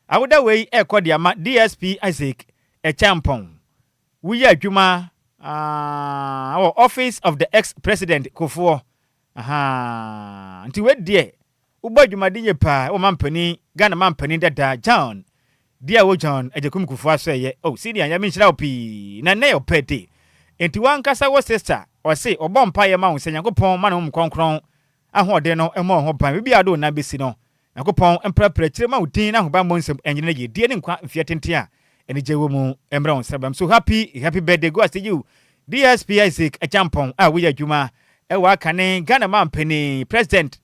awoda wei ɛrekɔ de ama DSP Isaac Acheampong. Woyɛ adwuma ah, wɔ Office of the Ex-President Kufuor. Ahaa, nti wei deɛ wobɔ adwumaden yie paa wɔ mampanin, Ghana mampanin dada John Deɛ wo John Agyekum Kufuor aso ɛyɛ oh Senior Nyame nhyira wo pii na nnɛ yɛ wo birthday. Enti w'ankasa wo sister ɔse ɔbɔ mpaeɛ ma wo sɛ Nyankopɔn ma ne Honhom Kronkron ahoɔden no mmɔ wo ho ban baabi biara a wode wo nan bɛsi no Nyankopɔn mprapra akyire ma wo din na ahobammɔ nsɛm ɛnyene na yiedie ne nkwa mfeɛ tenten a anigyeɛ wɔ mu mmra wo nsrabam so happy happy birthday go as to you DSP Isaac Acheampong a woyɛ adwuma ɛwɔ akane Ghana mampanin President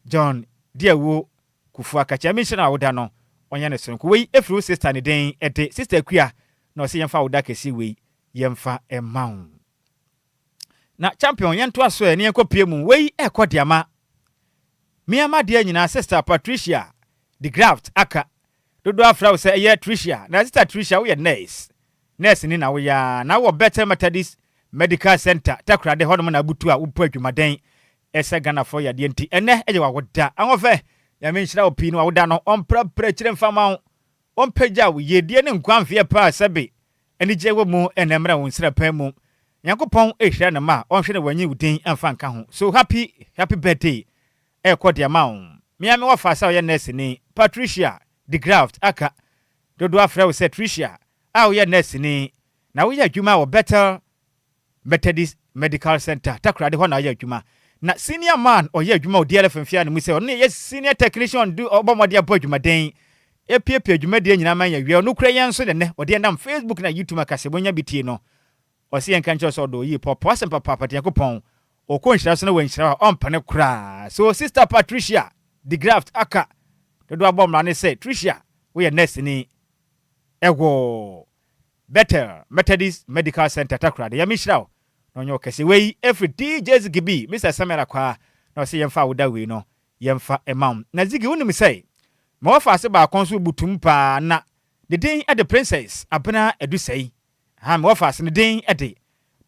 John Diawuo Kufuor Akakyɛ Nyame nhyira no awoda no ɔnyɛ no soronko wei ɛfiri wo sister ne den ɛde sister Akua na ɔse yɛmfa awoda kɛseɛ wei yɛmfa mma wo. Na champion yɛntoa so ɛ ne yɛnkɔ pie mu wei ɛkɔ de ama me ama deɛ nyinaa sister Patricia de Graft aka dodoɔ afrɛ wo sɛ ɛyɛ Tricia na sister Tricia woyɛ nurse nurse ni na woyɛ a na wɔ Bethel Methodist Medical Center Takoradi hɔnom na abutu a wobɔ adwumaden ɛsɛ Ghanafoɔ yadeɛ nti ɛnɛ ɛyɛ wawoda ahoɔfɛ Nyame nhyira wo pii no wawoda no ɔmprapra akyire mfa ma wo Ɔmpagya wo yiedie ne nkwa mfeɛ pa a sɛbe anigyeɛ wɔ mu na ɛmmra wo nsrapan mu. Nyankopɔn rehyira ne mma a ɔnhwɛ na wanyi wo din amfa nka ho. So happy happy birthday ɛrekɔ de ama wo. Me ara me wɔfa sɛ ɔyɛ nurse ni, Patricia de Graft aka. Dodoɔ afrɛ wo sɛ Tricia a woyɛ nurse ni na woyɛ adwuma wɔ Bethel Methodist Medical Centre, Takoradi hɔ na ɔyɛ adwuma. Na senior man ɔyɛ adwuma wɔ DLF mfeɛ no mu sɛ ɔno na ɛyɛ senior technician on du ɔbɔ mmɔden abɔ adwumaden apiapia dwumadie nyinaa ma yɛn awie. Ɔno kura yɛn nso na nnɛ ɔde yɛn nam Facebook na YouTube akasɛmu nya bi tie no. Ɔse yɛnka nkyerɛ wo sɛ ɔdɔ wo yie pɔpɔ asɛm papaapa de Nyankopɔn ɔkɔ nhyira so na wanhyira wo a ɔmpene koraa. So Sister Patricia de Graft aka dodoɔ abɔ mmara ne sɛ Tricia woyɛ nurse ni ɛwɔ Bethel Methodist Medical Center Takoradi. Nyame nhyira wo na ɔnyɛ wo kɛse. Wei ɛfiri DJ Ziggy B, Mister Samuel Akwaa na ɔse yɛmfa awoda wei no yɛmfa mma wo. Na Ziggy wonim sɛ ma wɔfa ase baako nso butum paa na ne din de Princess Abena Adusei. Aha me wɔfa ase ne din de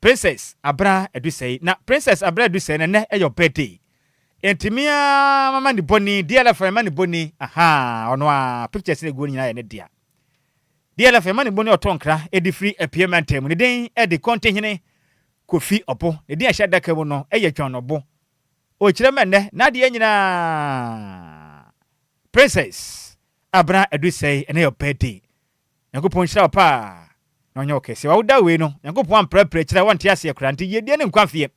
Princess Abena Adusei. Na Princess Abena Adusei no ɛnɛ ɛyɛ birthday. Enti me ara mama ne bɔni, DLF mama ne bɔni, aha ɔno ara pictures na ɛguo no nyinaa yɛ ne dea. DLF amanebɔ ne ɔtɔ nkra de firi Apue mantam mu. Ne din de Kontihene Kofi Ɔbo. Ne din a ɛhyɛ adaka mu no yɛ John Ɔbo. Ɔkyerɛ ma nnɛ n'adeɛ nyinaa. Princess Abena Adusei ɛnɛ yɛ birthday. Nyankopɔn nhyira wo paa na ɔnyɛ wo kɛseɛ. Wawoda wei no Nyankopɔn amprapra akyire a wɔnte aseɛ koraa nti yiedie ne nkwa mfeɛ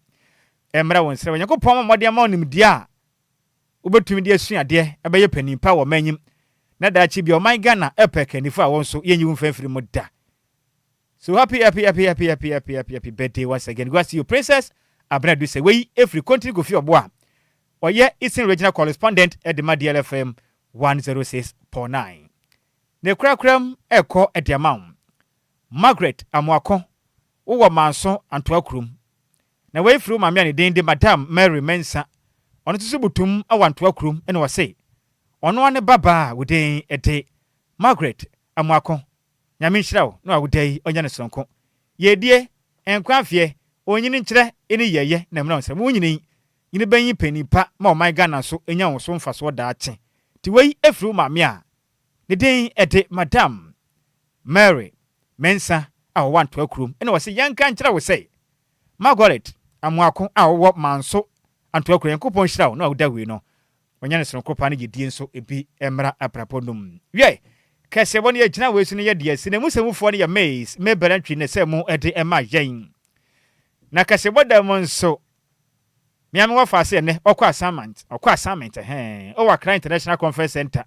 mmra wo nsrɛ. Nyankopɔn ma mmɔden ama wo nimdeɛ a wobɛtumi de asua adeɛ bɛyɛ panin pa wɔ ɔman yi mu na daakye bi ɔman Ghana ɛpɛ akannifo a wɔn nso yɛnyi wo mfa mfiri mu da. So happy happy happy happy happy happy happy happy birthday once again go see you Princess Abena Duse wei ɛfiri Kontini Kofi Ɔbo a ɔyɛ Eastern Regional Correspondent de ma DLFM 106.9 Ne korakoram ɛkɔ de ama wo Margaret Amoako wowɔ Manso Antoa kurom Na wei firi wo maame a ne din de Madam Mary Mensah, ɔno nso so butum wɔ Antoa kurom na ɔse ɔno ara ne ba baa a wo din de Margaret Amoako. Nyame nhyira wo na wawoda yi ɔnyɛ no soronko. Yiedie, nkwa mfeɛ, onyini nkyerɛ ne yiɛyɛ na mmra wo nsam. Wo nyini nyini bɛnyi panin pa ma ɔman Ghana nso nya wo so mfasoɔ daakye. Nti wei firi wo maame a ne din de Madam Mary Mensah a ɔwɔ Antoa kurom na ɔse yɛnka nkyerɛ wo sɛ Margaret Amoako a ɔwɔ Manso Antoa kurom Nyankopɔn nhyira wo na woda wei no ɔnyɛ no sononko paa ne gyedie nso ebi mmra abrabɔ no mu. Wiɛ, kɛseɛbɔ no yɛgyina wei so no yɛ deɛ si na emu sɛmufoɔ no yɛ maize, mabel antwi ne sɛ mu de ɛma yɛn. Na kɛseɛbɔ da mu nso me a mewɔ faase ɛnɛ ɔkɔ assignment, ɔkɔ assignment ɛhɛn, ɔwɔ Accra International Conference Center.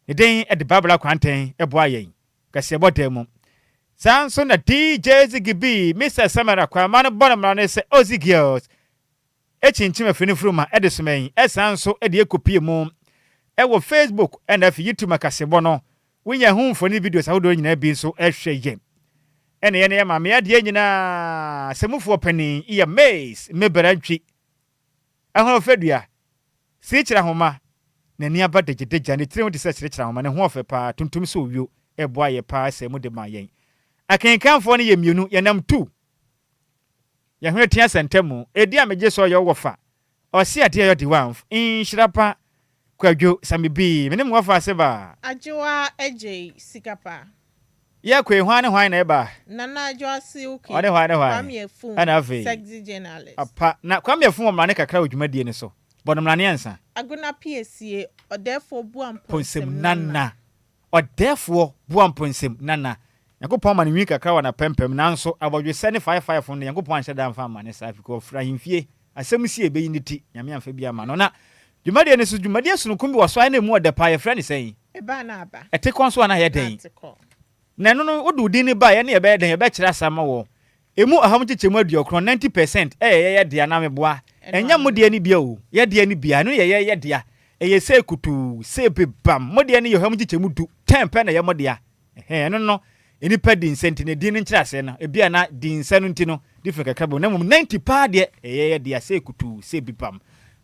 Ne din de Babla Kwanten boa yɛn kaseɛbɔ dan mu. Saa nso na DJ Ziggy B, Mister Samara Kwama no bɔ no mmara ne sɛ Ozzy Girls kyinkyim afiri no mfuruma de soma yɛn. Ɛsan nso de yɛkɔpie mu wɔ Facebook na afei YouTube ma kaseɛbɔ no wonya ho mfoni videos ahodoɔ nyinaa bi nso hwɛ yɛn. Ɛna yɛn yɛ maame adeɛ nyinaa sɛmufoɔ panin yɛ Mace Mebera Ntwi. Ahoɔfɛdua, Sirikyiri ahoma, N'ani aba dagyadagya, ne tiri ho te sɛ sirikyiri ahoma, ne ho ɔfɛ paa, tuntum sɛ owuo, ɛboa yɛ paa sɛɛ mu de ma yɛn. Akenkanfoɔ no yɛ mmienu, yɛnam tu. Yɛn hwene tea sɛ ntamu, Edin a megye so ɔyɛ wo wɔfa, Ɔse adeɛ a ɛyɔ de wamf, Nhyira pa, Kwadwo, Same bii, Me ne me wɔfa ase ba. Agyewa Adjei sika pa. Yɛ koe hwan ne hwan na ɛba? Nana Adwo Aseoke, Ɔne hwan ne hwan? Kwame Afum, Ɛna afei? Sexy Journalist. Apa, na Kwame Afum wɔ mmrane kakra wɔ dwumadie no so. Bɔ no mmrane ansa. Agona Piesie, Ɔdɛɛfoɔ Bua Mponsem Mponsem Nana. Nana. Ɔdɛɛfoɔ Bua Mponsem Nana. Nyankopɔn ma no nwi kakra wɔ n'apampam, nanso abɔdwesɛ ne faefaefo no de, Nyankopɔn anhyɛ da amfa amma no saa, efisɛ ɔfiri ahemfie. Asɛm si a ebeyi ne ti, Nyame amfa bi amma no. Na dwumadie no so, dwumadie sononko bi wɔ so a na emu ɔdɛ paa, yɛfrɛ no sɛn? Ɛba na aba. Ɛte kɔ nso a na ayɛ Na dɛn? ate kɔ. Na ɛno no, wode wo din no ba a, yɛne yɛbɛyɛ dɛn? Yɛbɛkyerɛ asa ama wɔ. Emu ɔha mu nkyekyɛmu aduokron, 90%, yɛ yɛyɛ dea, na meboa. Ɛno Ɛnyɛ mo ano. deɛ no bia o, yɛ deɛ no bia, ɛno yɛ yɛyɛ dea. Ɛyɛ sei kutuu, sei bebam. Mo deɛ no yɛ ɔha mu nkyekyɛmu du, 10 pɛ na ɛyɛ mo dea. Ɛhɛn, ɛno no, nnipa di nsɛ nti no, edin no nkyerɛaseɛ no, ebia na di nsɛ no nti no, different kakra bom, na mmom 90 paa deɛ, ɛyɛ yɛ dea, sei kutuu, sei bebam.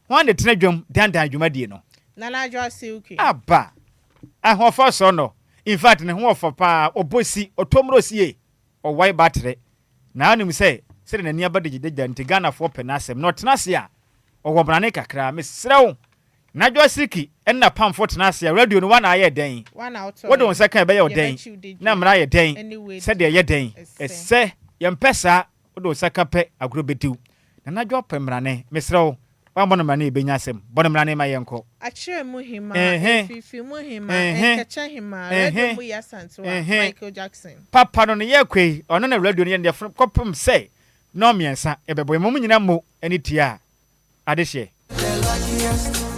Hwan na ɛtena dwam dandan dwumadie no? Nana Adwoa Silky. Aba! Ahoɔfɛ sɔ no. In fact, ne ho ɔfɔ paa, ɔbɔ si, ɔtɔ mmorɔ sie, ɔwae batere. Na wonim sɛ, sɛdeɛ n'ani aba dagyadagya nti, Ghanafoɔ pɛ n'asɛm. Na ɔtena ase a, ɔwɔ mmrane kakra. Mesrɛ wo, Nadwoa Siriki ne n'apamfoɔ tena ase a, radio no, woana ayɛ dɛn? Wode wo nsa ka a, ɛbɛyɛ wo dɛn? Na mmara ayɛ dɛn? Sɛdeɛ ɛyɛ dɛn? Ɛsɛ. Yɛmpɛ saa. Wode wo nsa ka pɛ, agorɔ bɛdi wo. Nana Adwoa pɛ mmrane. Mesrɛ wo, woammɔ no mmrane a yɛbɛnya asɛm. Bɔ no mmrane ma yɛnkɔ. Akyerɛ mu hemaa, Ehe. Mfimfini mu hemaa, Ehe. Nkɛkyɛ hemaa, Radio Ehe. mu Yaa Asantewaa, Ehe. Michael Jackson. Papa no ne yɛ kɔ yi, ɔno na radio no yɛ no deɛ kɔpem sɛ nnɔn mmiɛnsa yɛbɛbɔ. Yɛma mo nyina mo ani tua adehyeɛ. The luckiest.